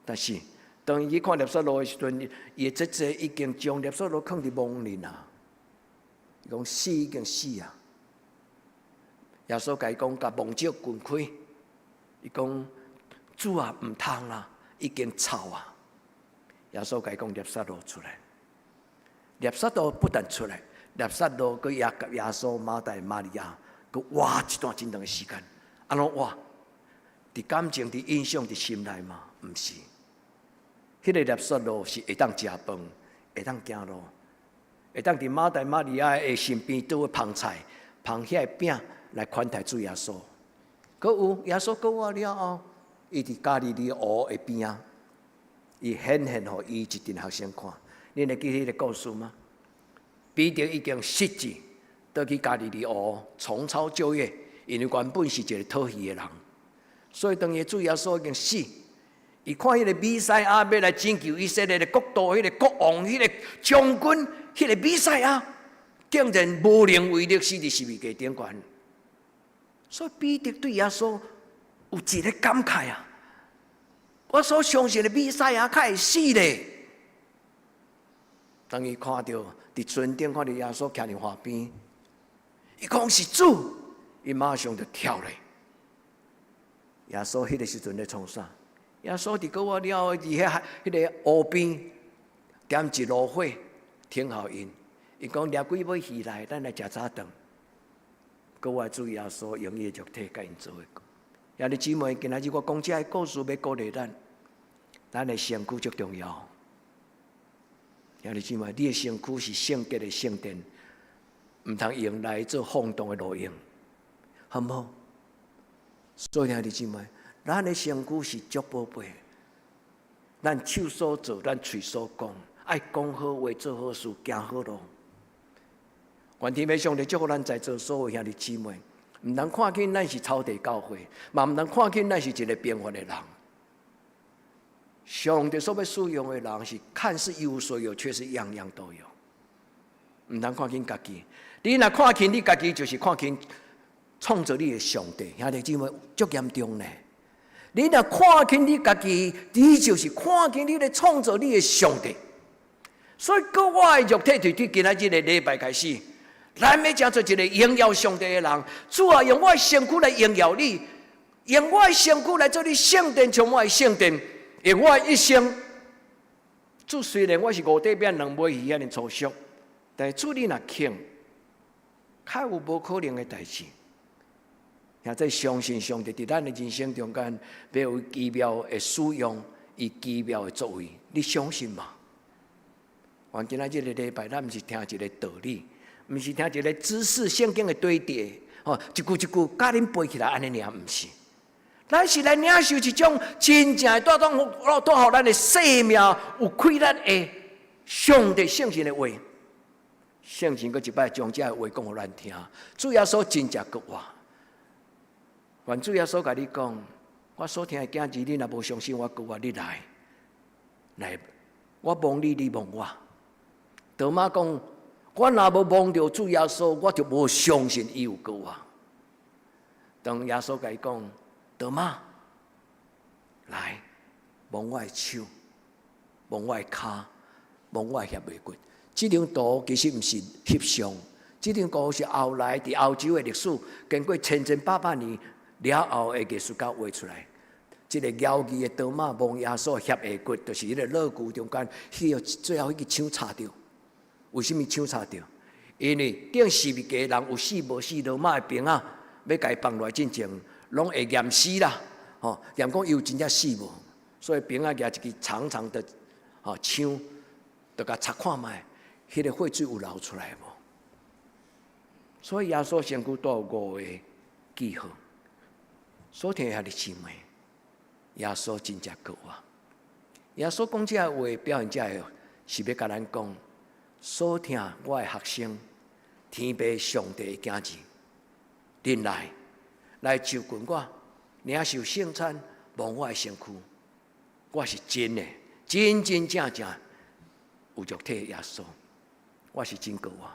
但是當伊去看拉撒路的時陣，伊的姐姐已經將拉撒路囥佇墓裡啦。伊講死已經死啊！耶穌共伊講，共墓石滾開。伊講主啊，毋通啦，已經臭啊！耶穌共伊講拉撒路出來，拉撒路不但出來，拉撒路閣也佮耶穌、馬大、瑪利亞，閣活一段真長的時間。按怎活？佇感情、佇印象、佇心內嗎？毋是。彼个拉撒路是會當食飯，會當行路，會當佇馬大、瑪利亞的身邊倒捧菜、捧遐个餅來款待主耶穌。閣有耶穌復活了後，伊佇加利利湖的邊仔，伊顯現予伊一陣學生看。恁會記彼个故事嗎？彼得已經失志，倒去加利利湖重操舊業，因為原本是一个討魚的人，所以當伊主耶穌已經死，伊看彼个彌賽亞欲來拯救以色列的國度，彼个國王、彼个將軍、彼个彌賽亞，竟然無能為力死佇十字架頂懸。所以彼得對耶穌有一个感慨啊！我所相信的彌賽亞，較會死咧。當伊看著佇船頂看著耶穌徛佇岸邊，伊講是主，伊馬上就跳咧。耶穌彼个時陣咧創啥？耶穌佇復活了後，佇遐彼个湖邊點一爐火，等候𪜶。伊講掠幾尾魚來，咱來食早頓。閣我主耶穌用伊的肉體共𪜶做伙。兄弟姊妹，今仔日我講這个故事，欲鼓勵咱，咱的身軀足重要。兄弟姊妹，你的身軀是聖潔的聖殿，毋通用來做放蕩的路用。好無？所以兄弟姊妹，咱的身軀是足寶貝，咱手所做，咱喙所講，愛講好話，做好事，行好路。願天父上帝祝福咱在座所有兄弟姊妹，毋通看輕咱是草地教會，嘛毋通看輕咱是一個平凡的人。上帝所欲使用的人是看似一無所有，卻是樣樣都有。毋通看輕家己，你若看輕你家己，就是看輕創造你的上帝。兄弟姊妹，足嚴重呢。你若看輕你家己，你就是看輕你咧創造你的上帝。所以，閣我的肉體就對今仔日的禮拜開始，咱欲成做一個榮耀上帝的人。主啊，用我的身軀來榮耀你，用我的身軀來做你聖殿，充滿的聖殿。用我的一生，主雖然我是五塊餅兩尾魚按呢粗俗，但是主你若肯，較有無可能的代誌。現在相信上帝佇咱的人生中間，欲有奇妙的使用，伊奇妙的作為，你相信嗎？願今仔這個禮拜，咱毋是聽一個道理，毋是聽一個知識聖經的堆疊，吼，一句一句教恁背起來按呢爾，毋是。咱是來領受一種真正的帶當帶予咱的生命有氣力的上帝聖神的話。聖神閣一擺將這个話講予咱聽。主耶穌真正閣活。願主耶穌共你講，我所疼的囝兒，你若無相信我閣活，你來，來，我摸你，你摸我。多瑪講，我若無摸著主耶穌，我就無相信伊有閣活。當耶穌共伊講，多瑪，來摸我的手，摸我的跤，摸我的脅尾骨。這張圖其實毋是翕相，這張圖是後來佇歐洲的歷史，經過千千百百年了後的藝術家畫出來。這個猶豫的多瑪摸耶穌脅下骨，就是彼個肋骨中間，彼個最後彼支槍插著。為啥物槍插著？因為釘十字架的人有死無死，羅馬的兵仔欲共伊放落來進前，攏會驗屍啦，吼，驗講伊有真正死無？所以兵仔舉一支長長的吼槍，就共插看覓，彼個血水有流出來無？所以耶穌身軀帶有五個記號。所疼的兄弟姊妹，耶穌真正閣活。耶穌講這個話，表現這個是欲共咱講，所疼我的學生，天父上帝的囝兒，恁來來就近我，領受聖餐，摸我的身軀，我是真的，真真正正有肉體的耶穌，我是真閣活。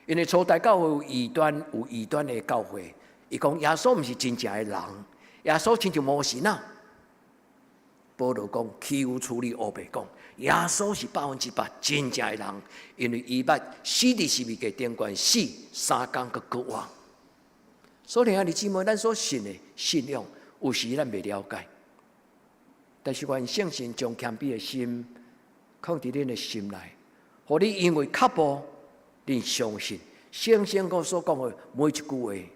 因為初代教會有異端，有異端的教會，伊講耶穌毋是真正的人，耶穌親像魔神仔。保羅講，豈有此理，烏白講，耶穌是100%真正的人，因為伊捌死佇十字架頂懸死三工閣復活。所以兄弟姊妹，咱所信的信仰，有時咱袂了解，但是願聖神將謙卑的心放佇恁的心內，予你因為腳步，恁相信聖經所講的每一句話，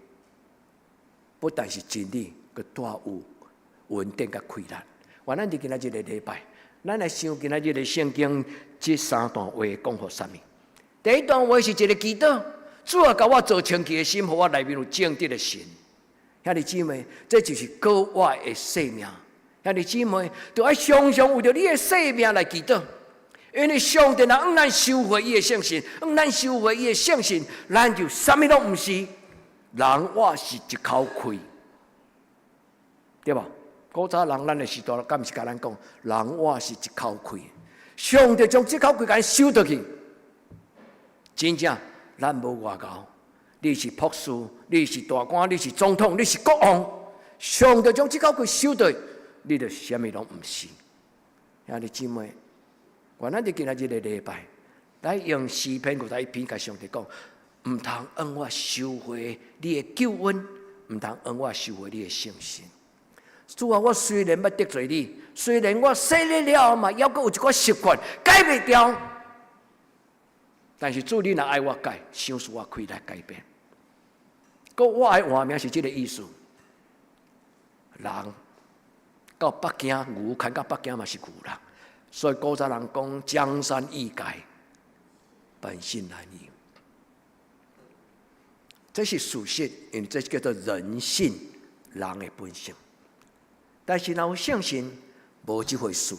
不但是真理，閣帶有穩定佮氣力。願咱佇今仔日個禮拜，咱來想今仔日的聖經這三段話講予啥物？第一段話是一個祈禱，主啊，共我造清氣的心，予我內面有正直的神。兄弟姊妹，這就是閣活的生命。兄弟姊妹，著愛常常為著你的生命來祈禱，因為上帝若向咱收回伊的聖神，向咱收回伊的聖神，咱就啥物攏毋是，人活是一口氣，對無？古早人咱的時代，敢毋是共咱講，人活是一口氣。上帝將這口氣共咱收倒去，真正咱無偌𠢕。你是博士，你是大官，你是總統，你是國王，上帝將這口氣收倒去，你就啥物攏毋是。兄弟姊妹，願咱佇今仔日個禮拜，來用詩篇51篇，共上帝講，毋通向我收回你的救恩，毋通向我收回你的聖神。主啊，我雖然捌得罪你，雖然我洗禮了嘛，猶閣有一寡習慣改袂掉，但是主你若愛我改，賞賜我氣力改變。閣我愛換名是這個意思。人到北京，牛牽到北京嘛是牛啦。所以古早人講江山易改，本性難移。這是事實，因為這叫做人性，人的本性。但是若有聖神，無這回事。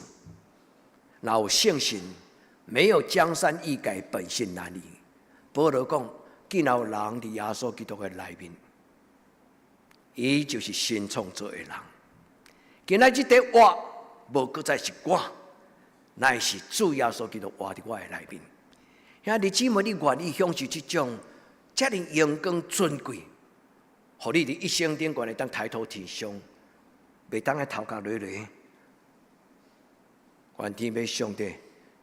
若有聖神，沒有江山易改，本性難移。保羅講，既然有人佇耶穌基督的內面，伊就是新創造的人。今仔日佇活，無閣再是我，乃是主耶穌基督活佇我的內面。兄弟姊妹，你願意享受這種遮爾榮光尊貴，予你佇一生頂懸會當抬頭挺胸，袂當愛頭殼落落。願天父上帝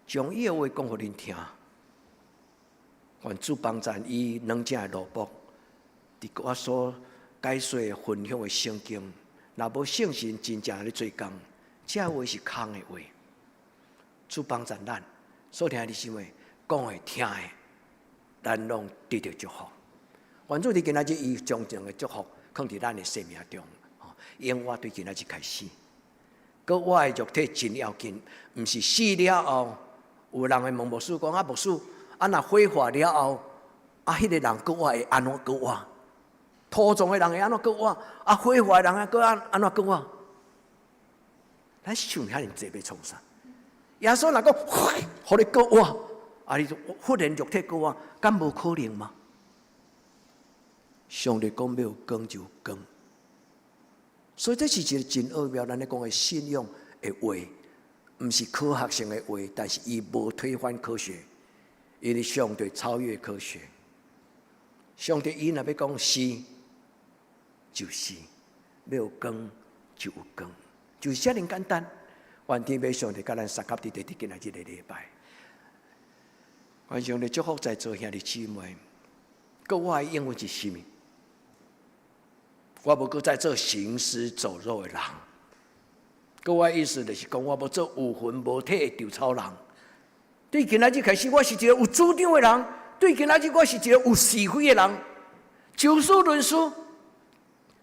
將伊的話講予恁聽。願主幫贊伊兩隻的奴僕，佇我所解說分享的聖經，若無聖神真正咧做工，這話是空的話。主幫贊咱，所聽的是啥物？講的聽的，咱攏得著祝福。願主佇今仔日伊將這個祝福囥佇咱的生命中，永活對今仔日開始。閣我的肉體真要緊，毋是死了後，有人會問牧師講啊，牧師，啊若火化了後，啊彼個人閣活會按怎閣活？土葬的人會按怎閣活？啊火化的人閣按按怎閣活？咱想遐爾濟欲創啥？耶穌若講，予你閣活，啊你忽然肉體閣活，敢無可能嗎？上帝講欲有光就有光。所以這是一個真奧妙，咱咧講的信仰的話，毋是科學性的話，但是伊無推翻科學，因為上帝超越科學。上帝伊若欲講是，就是；欲有光就有光，就是遮爾簡單。願天父上帝佮咱相佮佇佇今仔這個禮拜，願上帝祝福在座兄弟姊妹。閣我的英文是啥物？我無閣再做行屍走肉的人。閣我意思就是講，我無做有魂無體的稻草人。對今仔日開始，我是一個有主張的人。對今仔日，我是一個有是非的人。就事論事，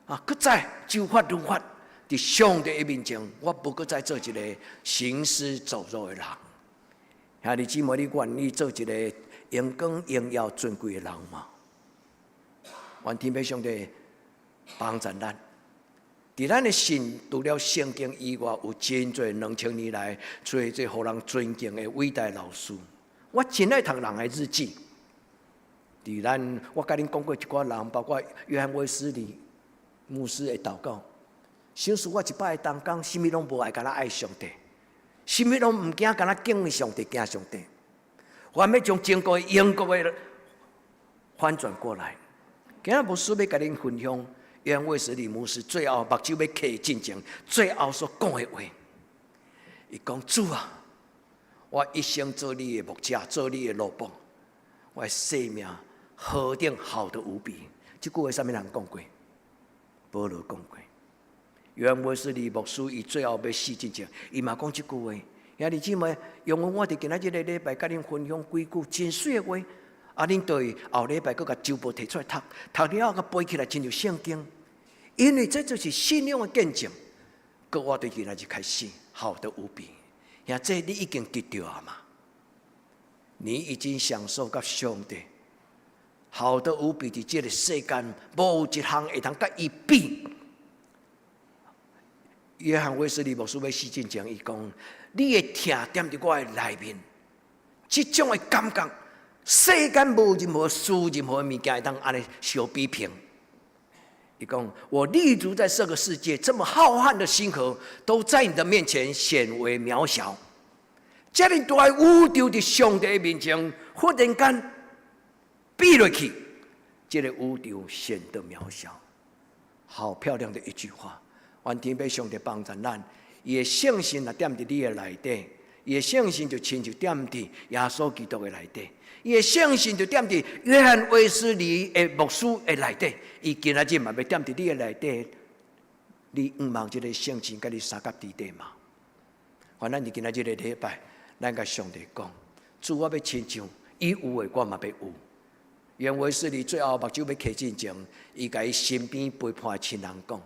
啊，閣再就法論法。佇上帝的面前，我無閣再做一個行屍走肉的人。兄弟姊妹，你願意做一個榮光榮耀尊貴的人嗎？願天父上帝幫助咱。佇咱的信，除了聖經以外，有真濟2000年來，做這予人尊敬的偉大老師。我真愛讀人的日記。佇咱，我共恁講過一寡人，包括約翰衛斯理牧師的禱告。想使我一擺當講，啥物攏無愛，干焦愛上帝，啥物攏毋驚，干焦敬畏上帝，驚上帝。我欲將整個英國的翻轉過來。今仔牧師欲共恁分享約翰衛斯理牧師最後目睭欲開進前，最後所講的話。伊講，主啊，我一生做你的牧者，做你的奴僕，我的生命何等好得無比。這句話啥物人講過？保羅講過。約翰衛斯理牧師伊最後欲死進前，伊嘛講這句話。兄弟姊妹，容許我佇今仔這個禮拜共恁分享幾句真媠的話。啊，恁對後禮拜閣共周報提出來讀，讀了後閣背起來，親像聖經。因為這就是信仰的見證。閣我對今仔日開始好得無比。兄這你已經得著啊嘛？你已經享受佮上帝好得無比，佇這個世間無一項會當佮伊比。約翰衛斯理牧師欲死進前，伊講：你的疼踮佇我的內面，這種的感覺，世間無任何事、任何物件會當按呢相比評。伊講：我立足在這個世界，這麼浩瀚的星河，都在你的面前顯為渺小。這麼大的宇宙佇上帝的面前，忽然間比落去，這個宇宙顯得渺小。好漂亮的一句話。願天父上帝幫助咱，伊的聖神若踮佇你的內底，伊的聖神就親像踮佇耶穌基督的內底，伊的聖神就踮佇約翰衛斯理的牧師的內底，伊今仔日嘛欲踮佇你的內底，你向望這個聖神共你相佮佇底嗎？願咱佇今仔這個禮拜，咱共上帝講，主，我欲親像伊有的，我嘛欲有。約翰衛斯理最後目睭欲開進前，伊共伊身邊陪伴的親人講：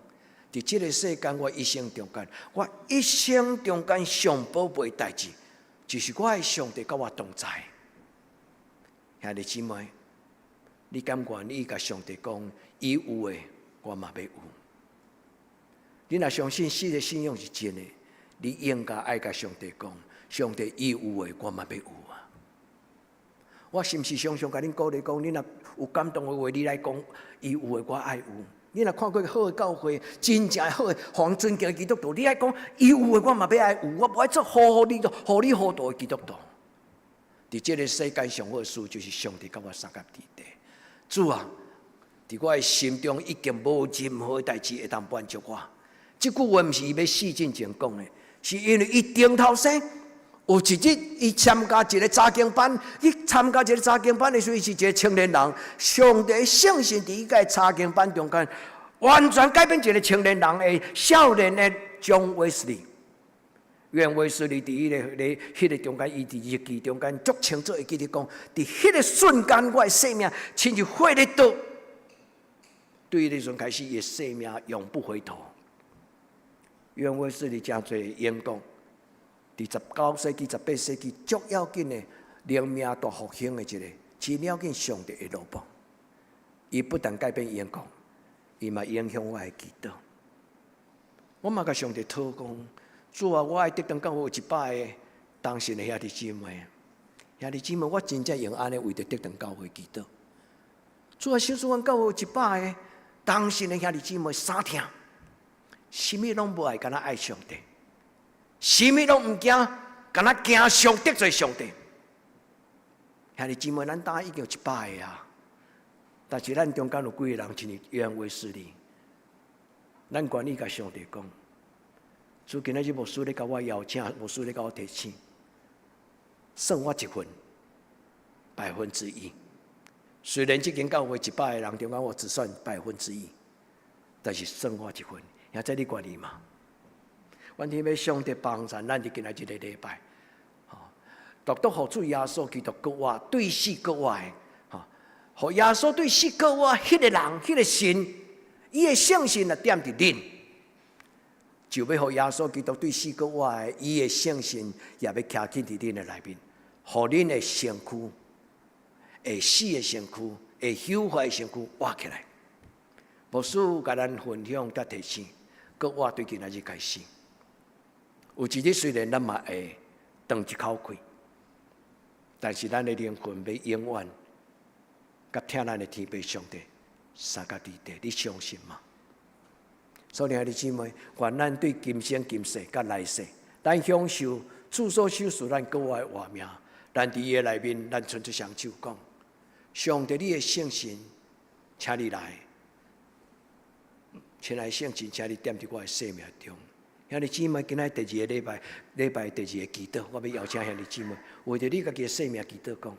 佇這個世間，我一生中間，我一生中間上寶貝代誌，就是我的上帝佮我同在。兄弟姊妹，你敢願意共上帝講，伊有的，我嘛欲有？你若相信死的信仰是真的，你應該愛共上帝講，上帝伊有的，我嘛欲有啊！我是毋是常常共恁鼓勵講，你若有感動的話，你來講，伊有的我愛有。你若看過好的教會，真正好的，予人尊敬的基督徒，你愛講，伊有的我嘛欲愛有，我無愛做糊裡糊裡糊塗的基督徒。佇這个世間上好的事，就是上帝佮我相佮佇底。主啊，佇我的心中已經無任何代誌會當滿足我。這句話毋是伊欲死進前講的，是因為伊頂頭生有一日，伊參加一个查經班，伊參加一个查經班的時陣，伊是一个青年人。上帝聖神佇伊個查經班中間，完全改變一个青年人的少年的 John Wesley。約翰衛斯理佇彼个咧，彼个中間，伊佇日記中間足清楚會記得講，佇彼个瞬間，我的生命親像火咧燒。對彼个時陣開始，伊的生命永不回頭。約翰衛斯理誠濟英國，佇19世紀、18世紀足要緊的靈命大復興的一个，真要緊上帝的奴僕。伊不但改變英國，伊嘛影響我的祈禱。我嘛共上帝禱講。主啊，我愛得當教會有100个同信的兄弟姊妹，兄弟姊妹，我真正用按呢為著得當教會祈禱。主啊，小主阮教會有100个同信的兄弟姊妹，三疼，啥物攏無愛，干焦愛上帝；啥物攏毋驚，干焦驚上得罪上帝。兄弟姊妹，咱今已經有一百个啊，但是咱中間有幾個人親像約翰衛斯理，咱願意共上帝講。主今仔日牧師咧共我邀請，牧師咧共我提醒，算我一份，1%。雖然這間教會100個人中間，我只算百分之一，但是算我一份，兄弟你願意嗎？願天父上帝幫助咱佇今仔這个禮拜，吼，獨獨予主耶穌基督閣活，對死閣活的，吼，予耶穌對死閣活，彼个人，彼个神，伊的聖神若踮佇恁，就欲予耶穌基督對死閣活的，伊的聖神也欲徛起佇恁的內面，予恁的身軀，會死的身軀，會朽壞的身軀活起來。牧師共咱分享佮提醒，閣活對今仔日開始。有一日雖然咱嘛會斷一口氣，但是咱的靈魂欲永遠佮疼咱的天父上帝相佮佇底，你相信嗎？所以兄弟姊妹，願咱對今生今世佮來世，咱享受主所賞賜咱閣活的活命。咱佇伊的內面，咱伸出雙手講：上帝，你的聖神，請你來，親愛的聖神，請你踮佇我的生命中。兄弟姊妹，今仔第二个禮拜，禮拜第二個祈禱，我欲邀請兄弟姊妹，為著你家己的生命祈禱講：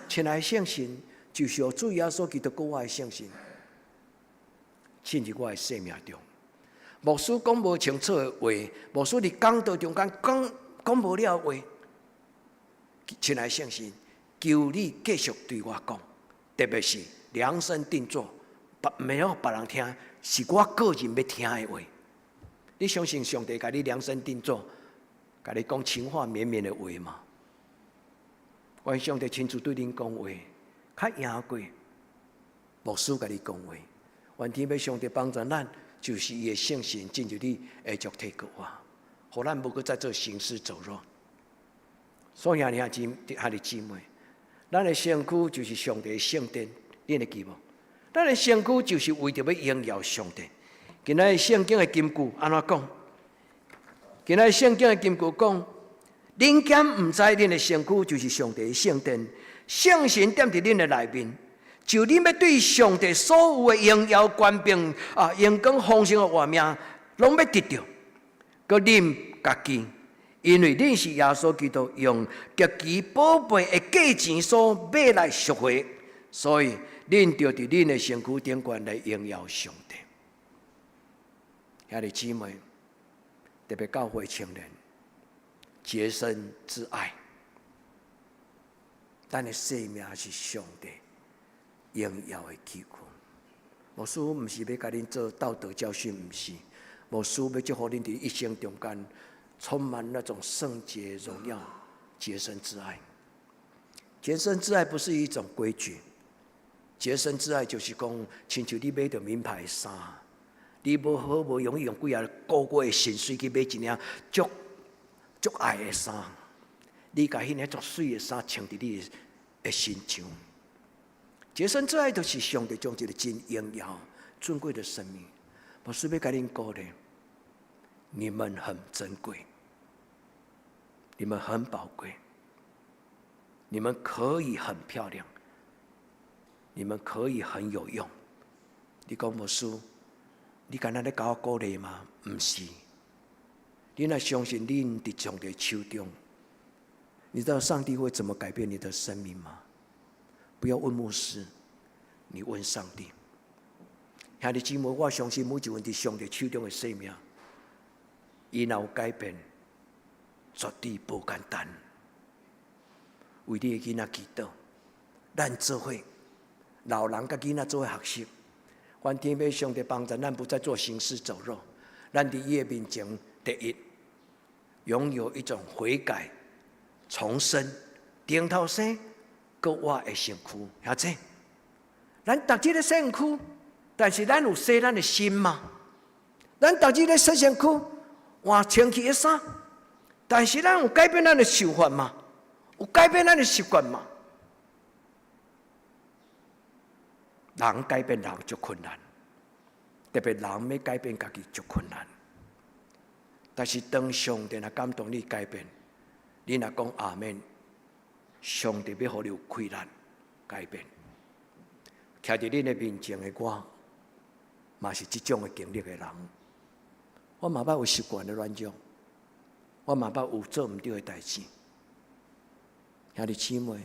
親愛的聖神，就是予主耶穌基督閣活的聖神，進入我的生命中。牧師講無清楚的話，牧師佇講道中間講講無了的話，親愛的聖神，求你繼續對我講，特別是量身定做，別毋免予別人聽，是我個人欲聽的話。你相信上帝共你量身定做，共你講情話綿綿的話嗎？願上帝親自對恁講話，較贏過牧師共你講話。願天父上帝幫助咱，就是伊的聖神進入你會作體閣活，予咱無閣再做行屍走肉。所以兄弟兄弟姊妹，咱的身軀就是上帝的聖殿，恁會記無？咱的身軀就是為著欲榮耀上帝。今仔日聖經的金句按怎講？今仔日聖經的金句講：恁敢毋知恁的身軀就是上帝的聖殿，聖神踮佇恁的內面，就恁欲對上帝所有的榮耀權柄啊、榮光豐盛的活命，攏欲得著。閣恁家己，因為恁是耶穌基督用極其寶貝的價錢所買來贖回，所以恁著佇恁的身軀頂懸來榮耀上帝。兄弟姊妹，特別教會青年，潔身自愛，咱的生命是上帝榮耀的器具。牧師毋是欲共恁做道德教訓，毋是。牧師欲祝福恁佇一生中間充滿那種聖潔榮耀、潔身自愛。潔身自愛不是一種規矩，潔身自愛就是講，親像你買著名牌衫，你無好無容易用幾仔個月的薪水去買一領足足愛的衫，你共彼領足媠的衫穿佇你的身上。潔身自愛就是上帝將一個真榮耀、尊貴的生命。牧師欲共恁鼓勵，你們很珍貴，你們很寶貴，你們可以很漂亮，你們可以很有用。你講牧師，你敢若咧共我鼓勵嗎？毋是。你若相信恁佇上帝手中，你知道上帝會怎麼改變你的生命嗎？不要問牧師，你問上帝。兄弟姊妹，我相信每一份佇上帝手中的生命，伊若有改變，絕對無簡單。為你的囡仔祈禱，咱做伙老人佮囡仔做伙學習。願天父上帝幫助咱，不再做行屍走肉。咱佇伊的面前，第一，擁有一種悔改、重生、重頭生、閣活的身軀，兄弟，咱逐日咧洗身軀，但是咱有洗咱的心嗎？咱逐日咧洗身軀，換清氣的衫，但是咱有改變咱的想法嗎？有改變咱的習慣嗎？人改變人足困難，特別人欲改變家己足困難。但是當上帝若感動你改變，你若講阿們，上帝欲予你有氣力改變。徛佇恁的面前的我，嘛是這種的經歷的人。我嘛捌有習慣的軟弱，我嘛捌有做毋對的代誌。兄弟姊妹，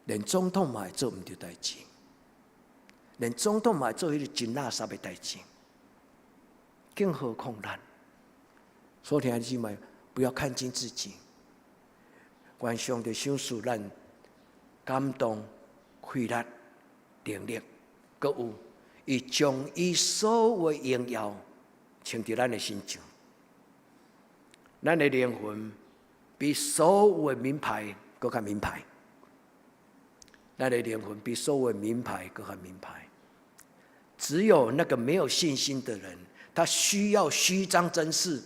連總統嘛會做毋對代誌，連總統嘛會做彼個真垃圾的代誌，更何況咱？所以兄弟姊妹，不要看輕自己。願上帝賞賜咱感動、氣力、能力，閣有伊將伊所有的榮耀穿佇咱的身上。咱的靈魂比所有的名牌閣較名牌。咱的靈魂比所有的名牌閣較名牌。只有那個沒有信心的人，他需要虛張聲勢，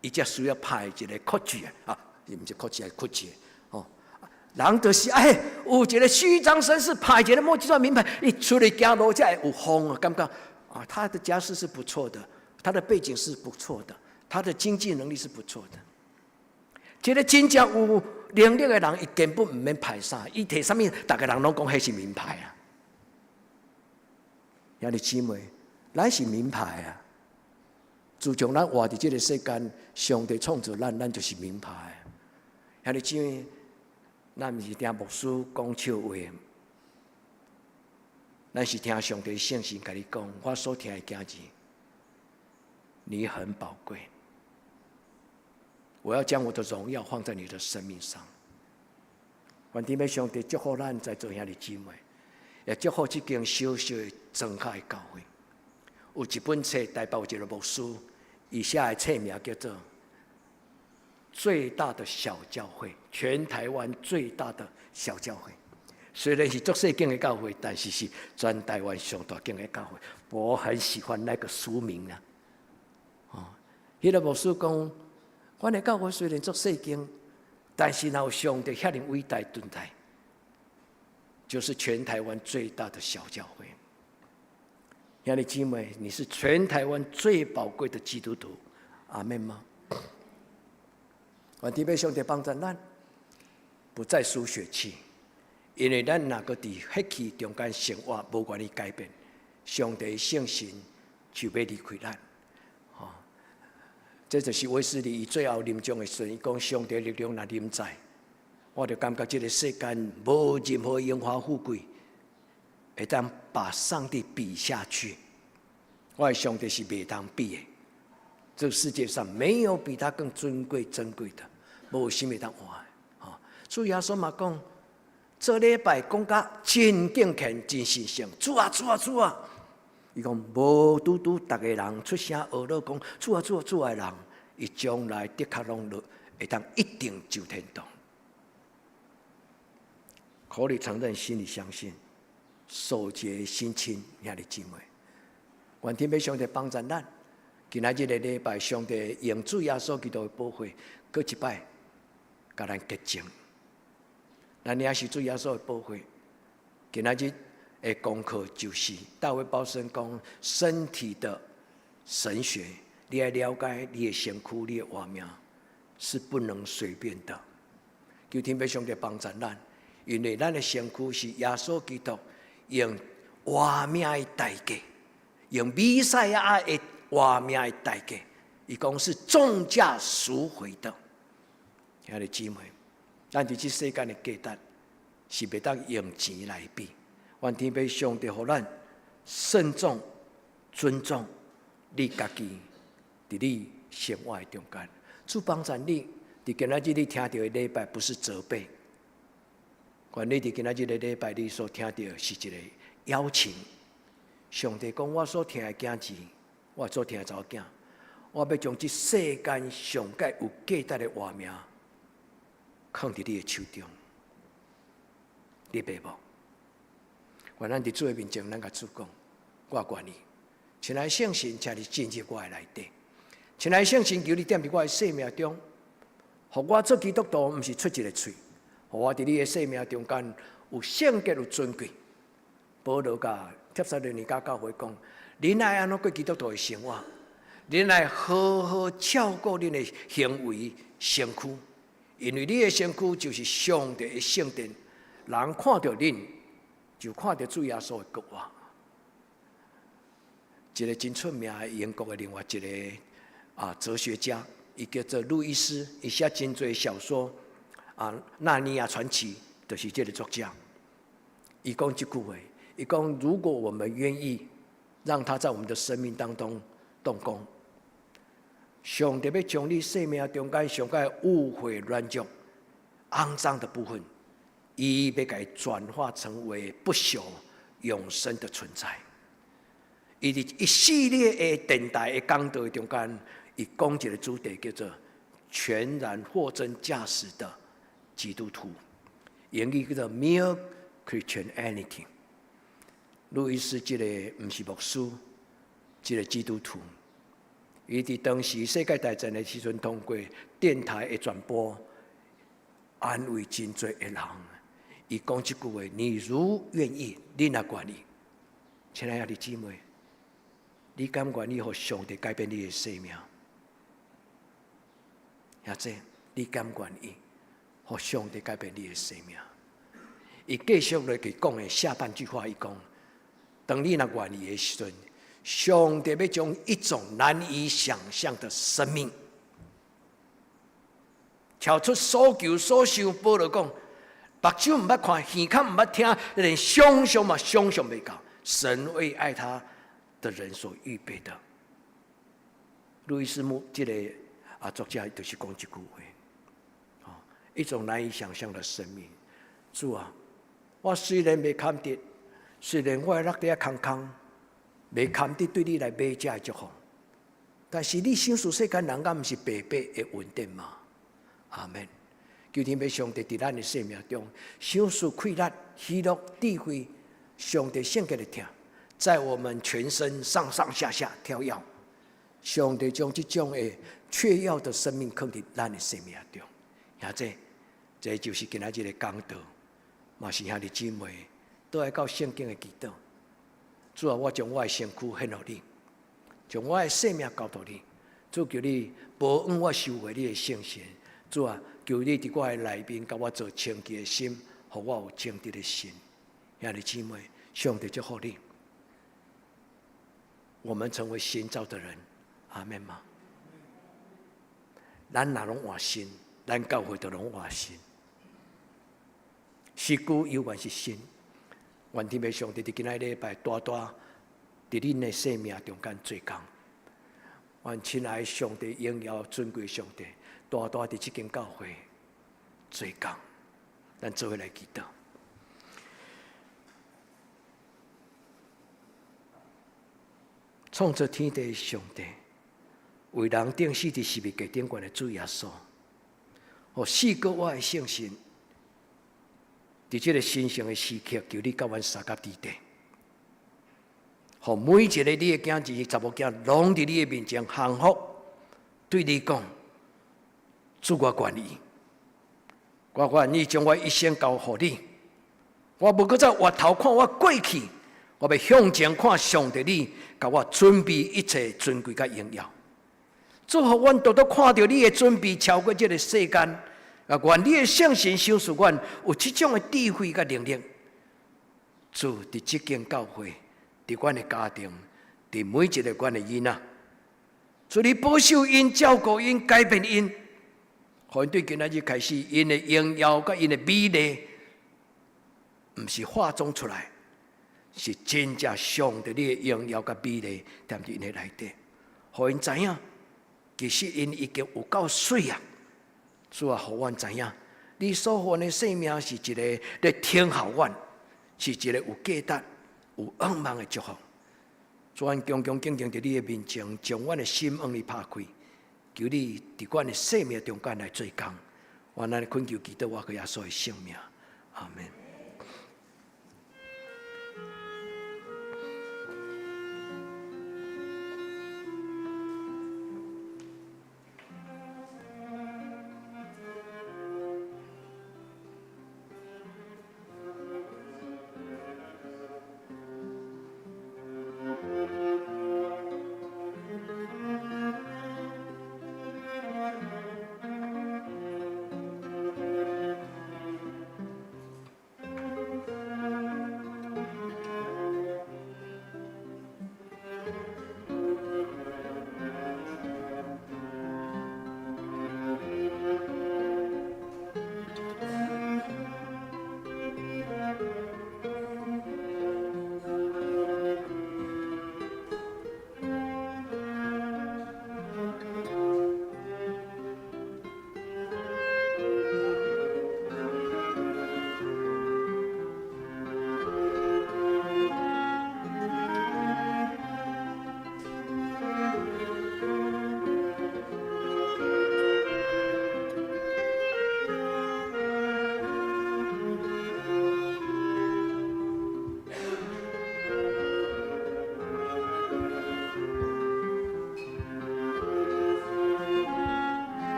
伊才需要拍一个哭劇啊，伊毋是哭劇，係哭劇哦。人就是哎，有一個虛張聲勢，拍一个莫這名牌，伊出來行路才會有風啊，感覺啊，他的家世是不錯的，他的背景是不錯的，他的經濟能力是不錯的。這個真正有能力的人，伊根本毋免拍啥，伊提啥物，逐个人攏講彼是名牌啊。兄弟姊妹，咱是名牌啊！自從咱活佇這個世間，上帝創造咱，咱就是名牌。兄弟姊妹，咱毋是聽牧師講笑話，咱是聽上帝聖神共你講，我所疼的囝兒，你很寶貴。我要將我的榮耀放在你的生命上。願天父上帝祝福咱在座兄弟姊妹，也祝福這間小小的莊腳的教會。有一本冊，台北有一個牧師，伊寫的冊名叫做《最大的小教會》，全台灣最大的小教會。雖然是足細間的教會，但是是全台灣上大間的教會。我很喜歡那個書名啊！哦，彼個牧師講，阮的教會雖然足細間，但是若有上帝遐爾偉大存在，就是全台灣最大的小教會。兄弟姊妹，你是全台灣最寶貴的基督徒，阿們嗎？願天父上帝幫助咱，不再輸血氣，因為咱若閣佇血氣中間生活，無願意改變，上帝聖神就欲離開咱。吼，這就是衛斯理伊最後臨終的時陣，伊講上帝力量若臨在，我就感覺這個世間無任何榮華富貴會當把上帝比下去。我的上帝是袂當比的，這個世界上沒有比他更尊貴珍貴的，無啥物會當換的。吼，主耶穌嘛講，做禮拜講甲真敬虔、真神聖，主啊主啊主啊！伊講無拄拄，逐个人出聲呵咾講主啊主啊主啊的人，伊將來的確攏落會當一定上天堂。口裡承認，心裡相信，手潔心清，兄弟姊妹，願天父上帝幫助咱。今仔日的禮拜，上帝用主耶穌基督的寶血，閣一擺，共咱潔淨。咱也是主耶穌的寶血。今仔日的功課就是大衛鮑森講身體的神學，你愛了解你的身軀、你的活命是不能隨便的。求天父上帝幫助咱，因為咱的身軀是耶穌基督用活命的代價，用彌賽亞的活命的代價，伊講是重價贖回的。兄弟姊妹，咱佇這世間的價值是袂當用錢來比。願天父上帝予咱慎重、尊重你家己，佇你生活的中間，主幫助你。佇今仔日你聽著的禮拜不是責備，願你佇今仔日的禮拜你所聽著是一個邀請。上帝講：我所疼的囝兒，我所疼的查某囝，我欲將這世間上蓋有價值的活命，囥佇你的手中，你袂無？願咱佇主的面前，咱共主講：我願意。親愛聖神，請你進入我的內底。親愛聖神，求你踮佇我的生命中，予我做基督徒，毋是出一个喙，予我佇你的生命中間有聖潔、有尊貴。保羅共帖撒羅尼迦教會講：恁愛按怎過基督徒的生活？恁愛好好照顧恁的行為、身軀，因為你的身軀就是上帝的聖殿，人看著恁，就看著主耶穌的國活。一個真出名的英國的另外一個哲學家，伊叫做路易斯，伊寫真濟小說啊，《納尼亞傳奇》就是這个作家。伊講這句話，伊講如果我們願意讓他在我們的生命當中動工，上帝欲將你生命中間上蓋污穢軟弱、骯髒的部分，伊欲共伊轉化成為不朽永生的存在。伊佇一系列的電台的講道中間，伊講一個主題叫做“全然貨真價實的基督徒”，英語叫做 “Mere Christianity”。路易斯這個毋是牧師，這個基督徒，伊佇當時世界大戰的時陣，通過電台的傳播，安慰真濟的人。伊講這句話：你如願意，你若願意，親愛的姊妹，你敢願意予上帝改變你的生命？或者你敢願意予上帝改變你的生命？伊繼續落去講的下半句話，伊講：當你若願意的時陣，上帝欲將一種難以想象的生命，超出所求所想。保羅講，目睭毋捌看，耳孔毋捌聽，連想象嘛想象袂到。神為愛他的人所預備的。路易斯姆這个作家就是講這句話，一種難以想象的生命。主啊，我雖然袂堪得，雖然我的落地空空，袂堪得對你來買這的祝福，但是你賞賜世間人，敢毋是白白的恩典嗎？阿門。求天父上帝佇咱的生命中，賞賜快樂、喜樂、智慧，上帝聖潔的疼，在我們全身上上下下跳躍。上帝將這種的雀躍的生命囥佇咱的生命中，兄弟，這就是今仔日的講道，嘛是兄弟姊妹倒來到聖經的祈禱。主啊，我將我的身軀獻予你，將我的生命交予你。主求你保養我收回你的聖神。主啊，求你佇我的內面，共我做清潔的心，予我有正直的心。兄弟姊妹，上帝祝福你。我們成為新造的人，阿們嗎？咱若攏換新，咱教會就攏換新。是舊猶原是新。願天父上帝佇今仔禮拜大大佇恁的生命中間做工。願親愛上帝榮耀尊貴上帝大大佇這間教會做工。咱做伙來祈禱。創造天地的上帝，為人釘死佇十字架頂懸的主耶穌，予賜過我的聖神，佇這个神聖的時刻，求你佮阮相佮佇地，予每一个你的囝兒、查某囝，攏佇你的面前降服，對你講：主，我願意，我願意將我一生交予你。我無閣再回頭看我過去，我欲向前看上帝你，共我準備一切尊貴佮榮耀。主，予阮獨獨看著你的準備超過這个世間。啊！願你的聖神賞賜阮有這種的智慧佮能力。主，佇這間教會，佇阮的家庭，佇每一个阮的囡仔，主你保守𪜶、照顧𪜶、改變𪜶，予𪜶對今仔日開始，𪜶的榮耀佮𪜶的美麗，毋是化妝出來，是真正上帝你的榮耀佮美麗踮佇𪜶的內底，予𪜶知影，其實𪜶已經有夠媠啊！主啊，予阮知影，你所予阮的生命是一個咧聽候阮，是一個有價值、有向望的祝福。主，阮恭恭敬敬佇你的面前，將阮的心向你拍開，求你佇阮的生命中間來做工。我按呢懇求祈禱，我閣耶穌的聖名，阿門。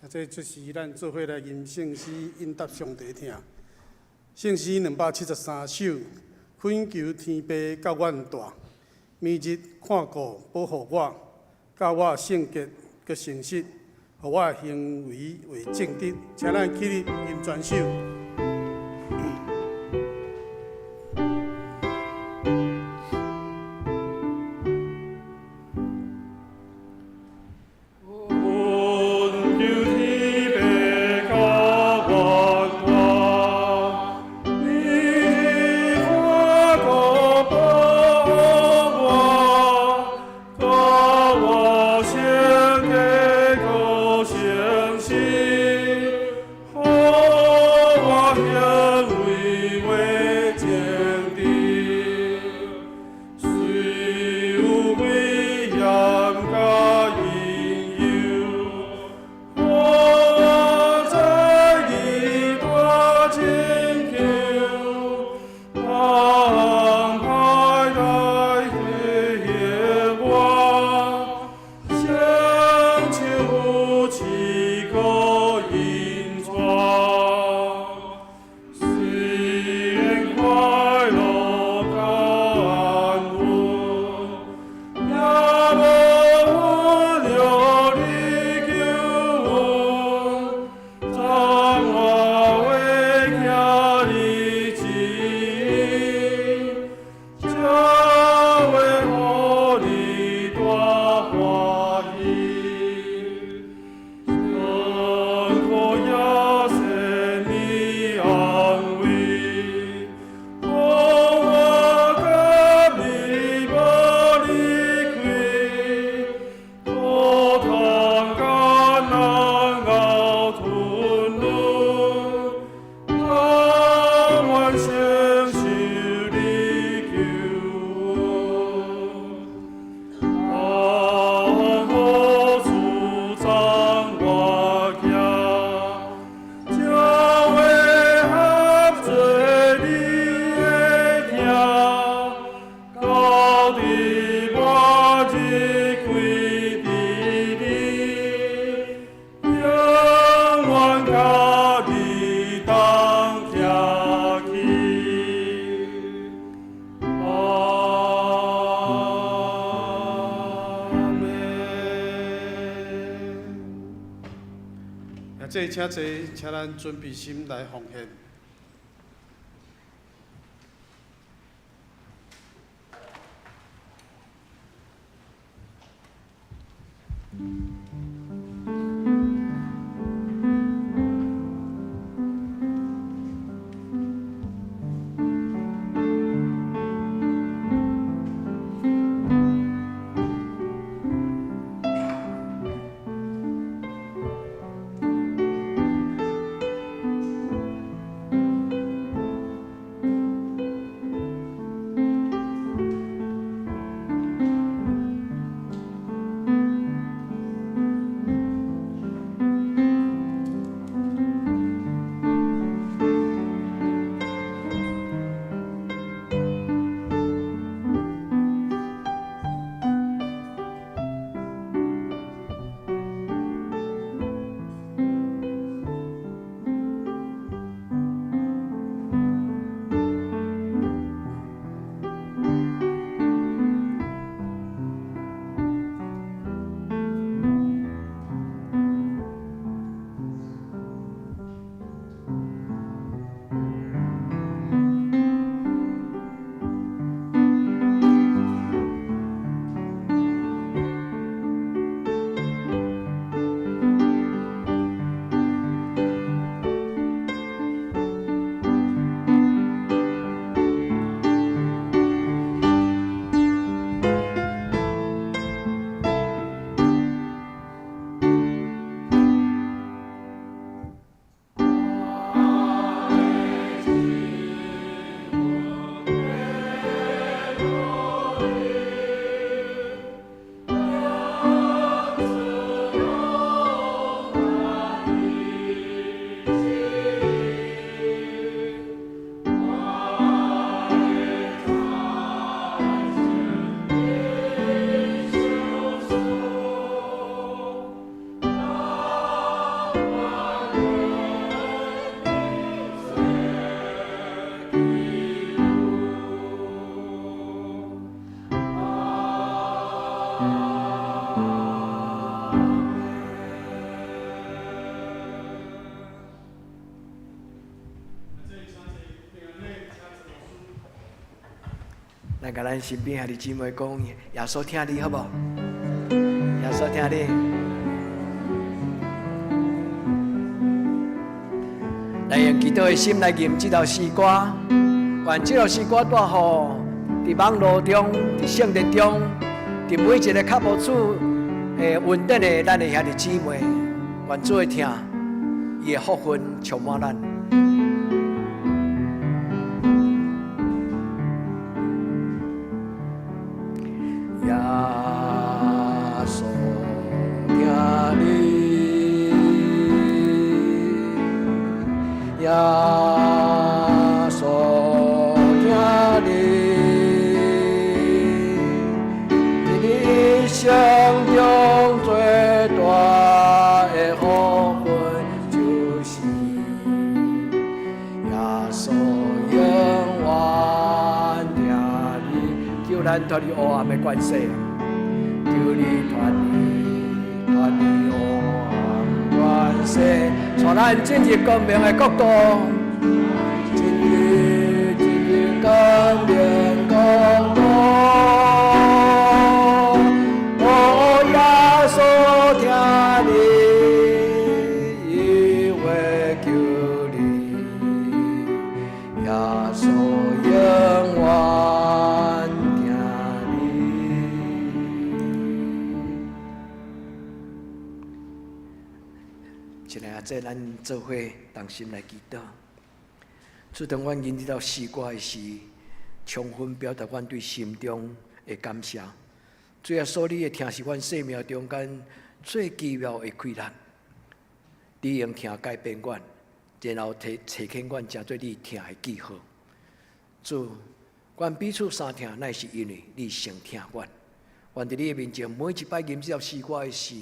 這就是咱做伙來吟聖詩，應答上帝聽。聖詩273首，懇求天父佮阮蹛，每日看顧保護我，教我聖潔閣誠實，予我行為為正直。請咱起立吟全首。我請坐，請咱準備心來奉獻。咱共咱身邊兄弟姊妹講，耶穌疼你，好無？耶穌疼你。來用祈禱的心來吟這首詩歌，願這首詩歌帶予佇網路中、佇聖殿中、佇每一个較無主的恩典的咱的兄弟姊妹，願主的疼，伊的福分充滿咱。耶穌疼你，耶穌疼你，佇你一生中最大的福分，就是耶穌永遠疼你，求咱脫離黑暗的關係，求你脫離脫離黑暗關係，帶咱進入光明的國度，進入進入光明國度。哦，耶穌疼你，伊會救你，耶穌永遠疼你。親愛的，這咱做伙同心來祈禱。主，當阮吟這首詩歌的時，充分表達阮對心中的感謝。主耶穌，你的疼是阮生命中間最奇妙的快樂。你用疼改變阮，然後提提起阮成做你疼的記號。主，阮彼此相疼，乃是因為你先疼阮。願佇你的面前，每一擺吟這首詩歌的時，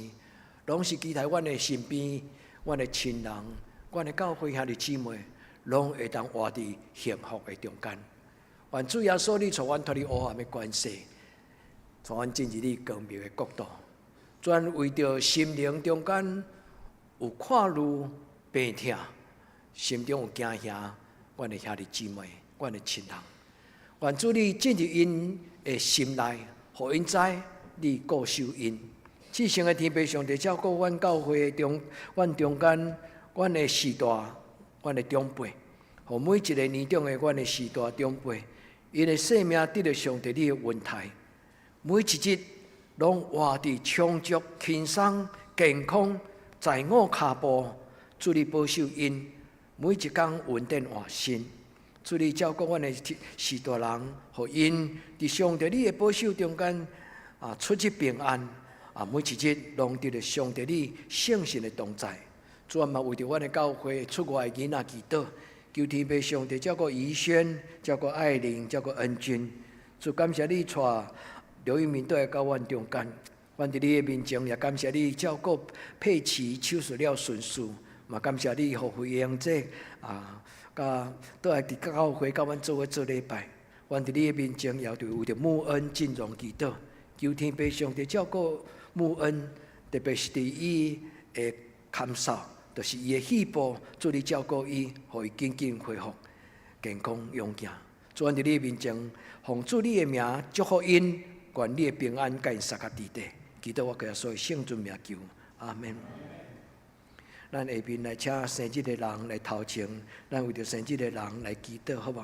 攏是期待阮的身邊、阮的親人、阮的教會兄弟姊妹，攏會當活佇幸福的中間。願主耶穌，你帶阮脫離黑暗的關係，帶阮進入你光明的國度。專為著心靈中間有看慮、病疼，心中有驚嚇，阮的兄弟姊妹，阮的親人，願主你進入𪜶的心內，予𪜶知你顧守𪜶。至聖的天父上帝照顧阮教會中，阮中間，阮的序大，阮的長輩，予每一个年長的阮的序大長輩，𪜶的生命得著上帝你的恩待，每一日攏活佇充足、輕鬆、健康，在五跤步，主你保守𪜶，每一工恩典換新。主你照顧阮的序大人，予𪜶佇上帝你的保守中間啊，出入平安啊，每一日攏得著上帝你聖神的同在。主啊，嘛為著阮的教會出外的囡仔祈禱，求天父上帝照顧怡萱，照顧愛玲，照顧恩君。主感謝你帶劉一鳴倒來到阮中間，阮佇你的面前也感謝你照顧佩奇手術了順遂，嘛感謝你予惠英姐啊，佮倒來佇教會佮阮做伙做禮拜。阮佇你的面前也為著穆恩進榮祈禱，求天父上帝照顧穆恩，特別是佇伊的看守，就是伊的肺部，主你照顧伊，予伊緊緊恢復健康勇健。主，阮佇你的面前，奉主你的名祝福𪜶，願你的平安佮𪜶相佮佇底。祈禱我耶穌的聖尊名求，阿門。咱下面來請生日的人來頭前，咱為著生日的人來祈禱，好無？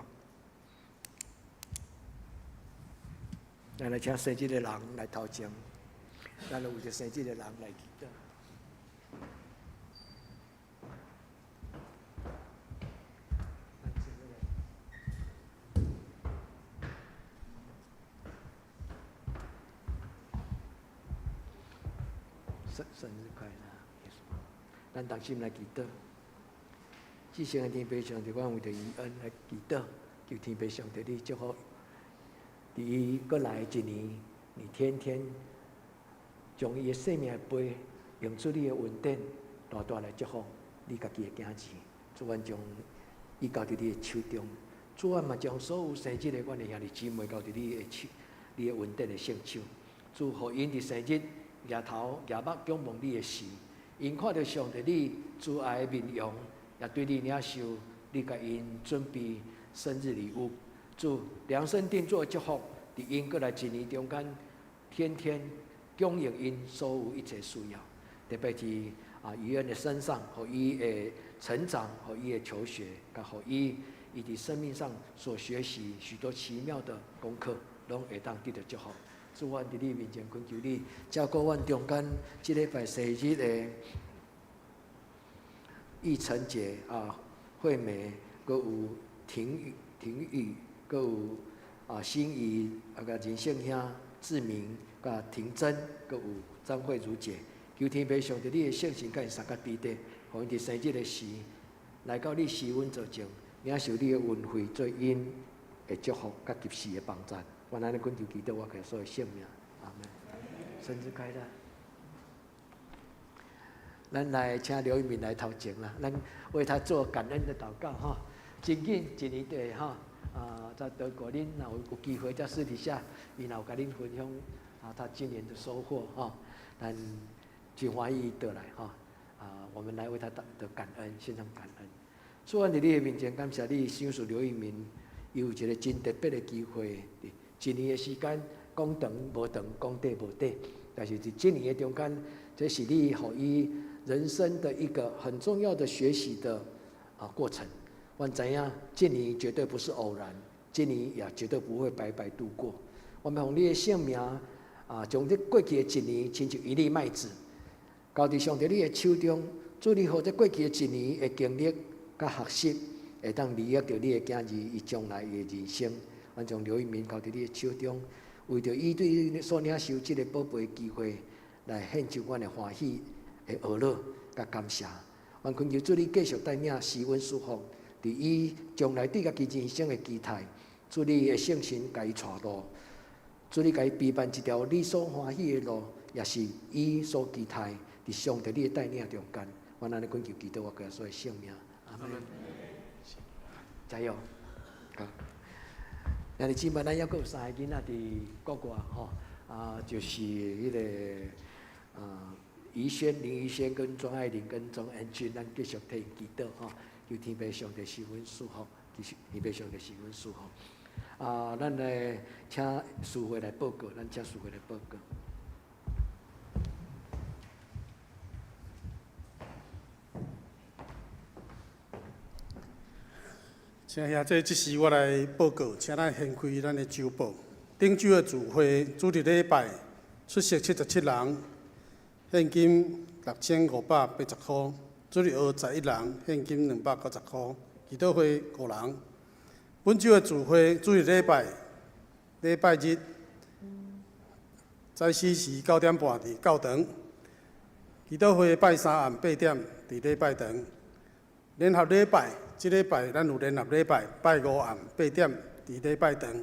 咱來請生日的人來頭前，咱來為著生日的人來祈禱。生生日快樂！咱同心來祈禱，至聖的天父上帝，阮為著伊恩來祈禱，求天父上帝你祝福，佇伊閣來一年，你天天將伊的生命的杯，用主你的恩典，大大來祝福你家己的囝兒。主，阮將伊交佇你的手中，主，阮嘛將所有生日的阮的兄弟姊妹交佇你的手，你的恩典的聖手。主，予𪜶佇生日額頭額目仰望你的時，𪜶看著上帝你慈愛的面容，也對你領受你共𪜶準備生日禮物。主量身定做祝福，佇𪜶閣來一年中間，天天供應𪜶所有一切需要，特別佇啊余恩的身上，予伊的成長，予伊的求學，佮予伊伊佇生命上所學習許多奇妙的功課，攏會當得著祝福。主，阮佇你面前懇求你，照顧阮中間這禮拜生日的玉成姐啊、惠美，閣有婷玉、婷玉，閣有啊心儀啊佮仁勝兄、志明、佮婷珍，閣有張慧如姐。求天父上帝你的聖神佮𪜶相佮佇底，予𪜶佇生日的時來到你施恩座前，領受你的恩惠做𪜶的祝福佮及時的幫助。阮按呢懇求祈禱，我耶穌的聖名，阿門。生日快樂！咱來請劉一鳴來頭前啦，咱為他做感恩的禱告哈。真緊一年對哈啊，在德國恁若有有機會在私底下，伊若有共恁分享啊，他今年的收穫哈，咱真歡喜伊倒來哈啊，我們來為他的感恩，獻上感恩。主啊，佇你的面前感謝你賞賜劉一鳴，伊有一個真特別的機會。一年的時間講長無長，講短無短，但是佇這年的中間，這是你予伊人生的一個很重要的學習的啊過程。阮知影，這年絕對不是偶然，這年也絕對不會白白度過。我們奉你的聖名啊，將這過去的一年親像一粒麥子，交佇上帝你的手中，主你予這過去的一年的經歷佮學習，會當利益著你的囝兒伊將來的人生。阮將劉一鳴交佇你的手中，為著伊對你所領受這个寶貝的機會，來獻上阮的歡喜的呵咾佮感謝。阮懇求主你繼續帶領施恩賜福，佇伊將來對家己人生的期待，主你的聖神共伊帶路，主你共伊備辦一條你所歡喜的路，也是伊所期待佇上帝你的帶領中間。阮按呢懇求祈禱，我耶穌的聖名，阿門。加油！好。兄弟姊妹，咱猶閣有三个囡仔佇國外吼，啊，就是彼个啊，怡萱、林怡萱跟莊愛玲跟鍾恩君，咱繼續替𪜶祈禱吼，求天父上帝賜阮祝福，求天父上帝賜阮祝福。啊，咱來請司會來報告，咱請司會來報告。請兄弟，這時我來報告，請咱掀開咱的週報。頂週的聚會，主日禮拜出席77人，獻金6580箍；主日學11人，獻金290箍；祈禱會5人。本週的聚會，主日禮拜，禮拜日早起時9點半佇教堂，祈禱會拜三暗8點佇禮拜堂，聯合禮拜。這禮拜咱有聯合禮拜，拜五暗8點佇禮拜堂，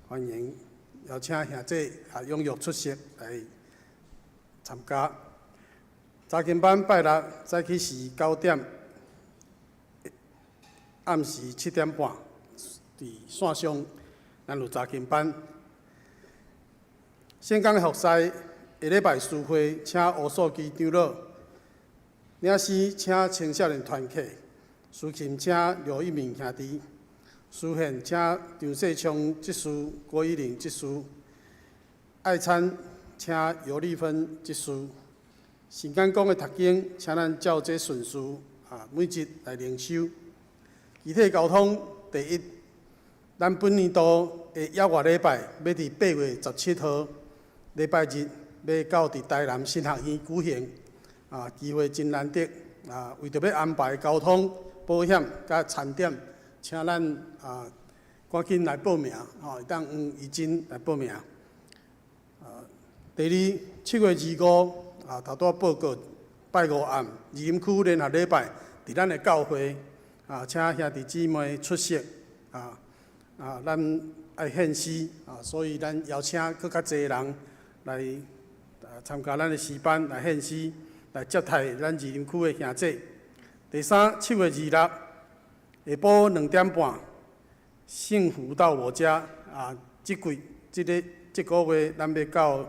歡迎邀請兄弟啊踴躍出席來參加。查經班拜六早起時9點，暗時7點半佇線上，咱有查經班。聖工服侍下禮拜聚會，請烏素基長老，領詩請青少年團契。司琴請劉一鳴兄弟，司獻請張世昌執事、郭一玲執事，愛餐請尤麗芬執事。聖簡講的讀經，請咱照這順序啊，每節來靈修。具體交通，第一，咱本年度的一月禮拜欲佇8月17號禮拜日，欲到佇台南神學院舉行，啊，機會真難得，啊，為著欲安排交通、保險佮餐點，請咱啊趕緊來報名，吼，會當用怡珍來報名。啊，第二，7月25啊，頭拄仔報告拜五暗，二林區聯合禮拜，佇咱的教會啊，請兄弟姊妹出席啊啊，咱愛獻詩啊，所以咱邀請閣較濟人來啊參加咱的詩班來獻詩，來接待咱二林區的兄弟。第三，7月26下晡2點半，幸福到我家啊！這季這个這个月，咱欲到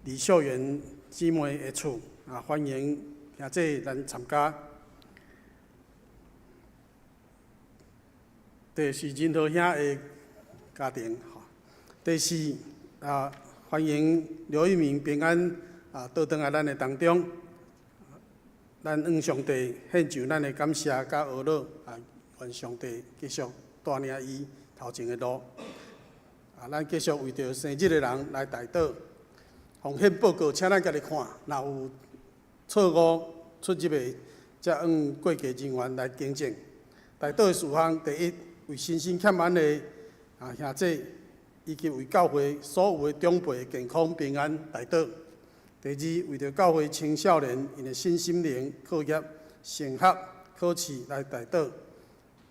李秀媛姊妹的厝啊，歡迎兄弟來參加。第四，仁和兄的家庭。第四啊，歡迎劉一鳴平安啊，倒轉來咱的當中。咱向上帝獻上咱的感謝佮阿樂啊，願上帝繼續帶領伊頭前的路。啊，咱繼續為著生日的人來代禱。奉獻報告，請咱家己看，若有錯誤出入的，才向會計人員來更正。代禱的事項，第一，為身心欠安的啊兄弟，以及為教會所有的長輩的健康平安代禱。第二，為著教會青少年𪜶的身心靈課業、升學、考試來代禱。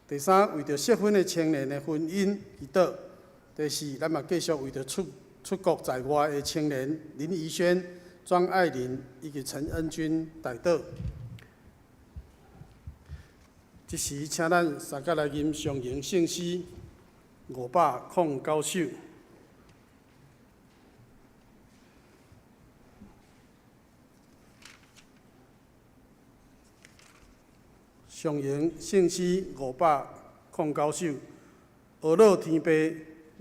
第三，為著適婚的青年的婚姻祈禱。第四，咱嘛繼續為著出國在外的青年林怡萱、莊愛玲以及陳恩君代禱。這時，請咱三個來吟上榮聖詩509首。上榮聖詩509首，阿樂天父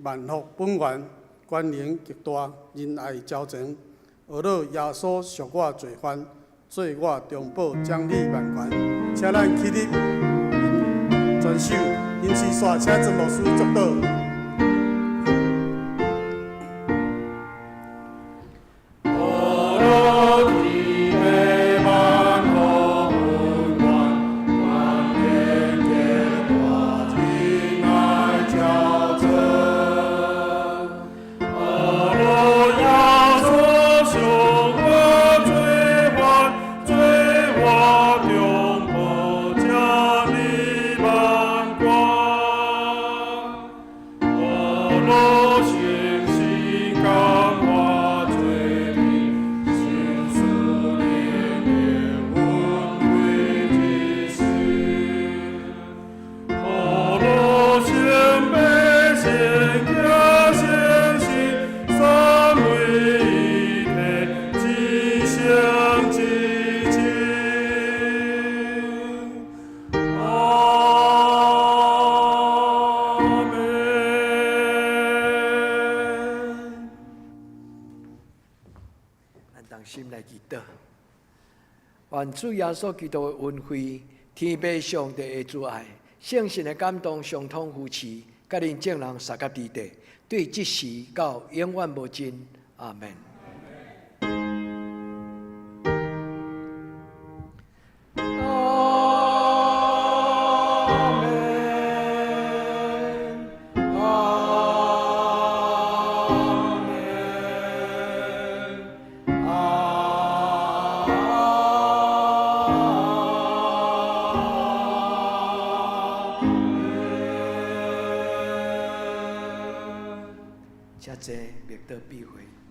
萬福本源，權能極大，仁愛昭彰。阿樂耶穌贖我罪犯，做我中保，掌理萬權。請咱起立，全首，吟詩煞，請曾牧師祝禱。阿心來祈禱。願主耶穌基督的恩惠、天父上帝的慈愛、聖神的感動、相通扶持，佮恁眾人相佮佇底，對這時到永遠無盡。阿門。阿門。阿門。阿門。請坐，默禱閉會。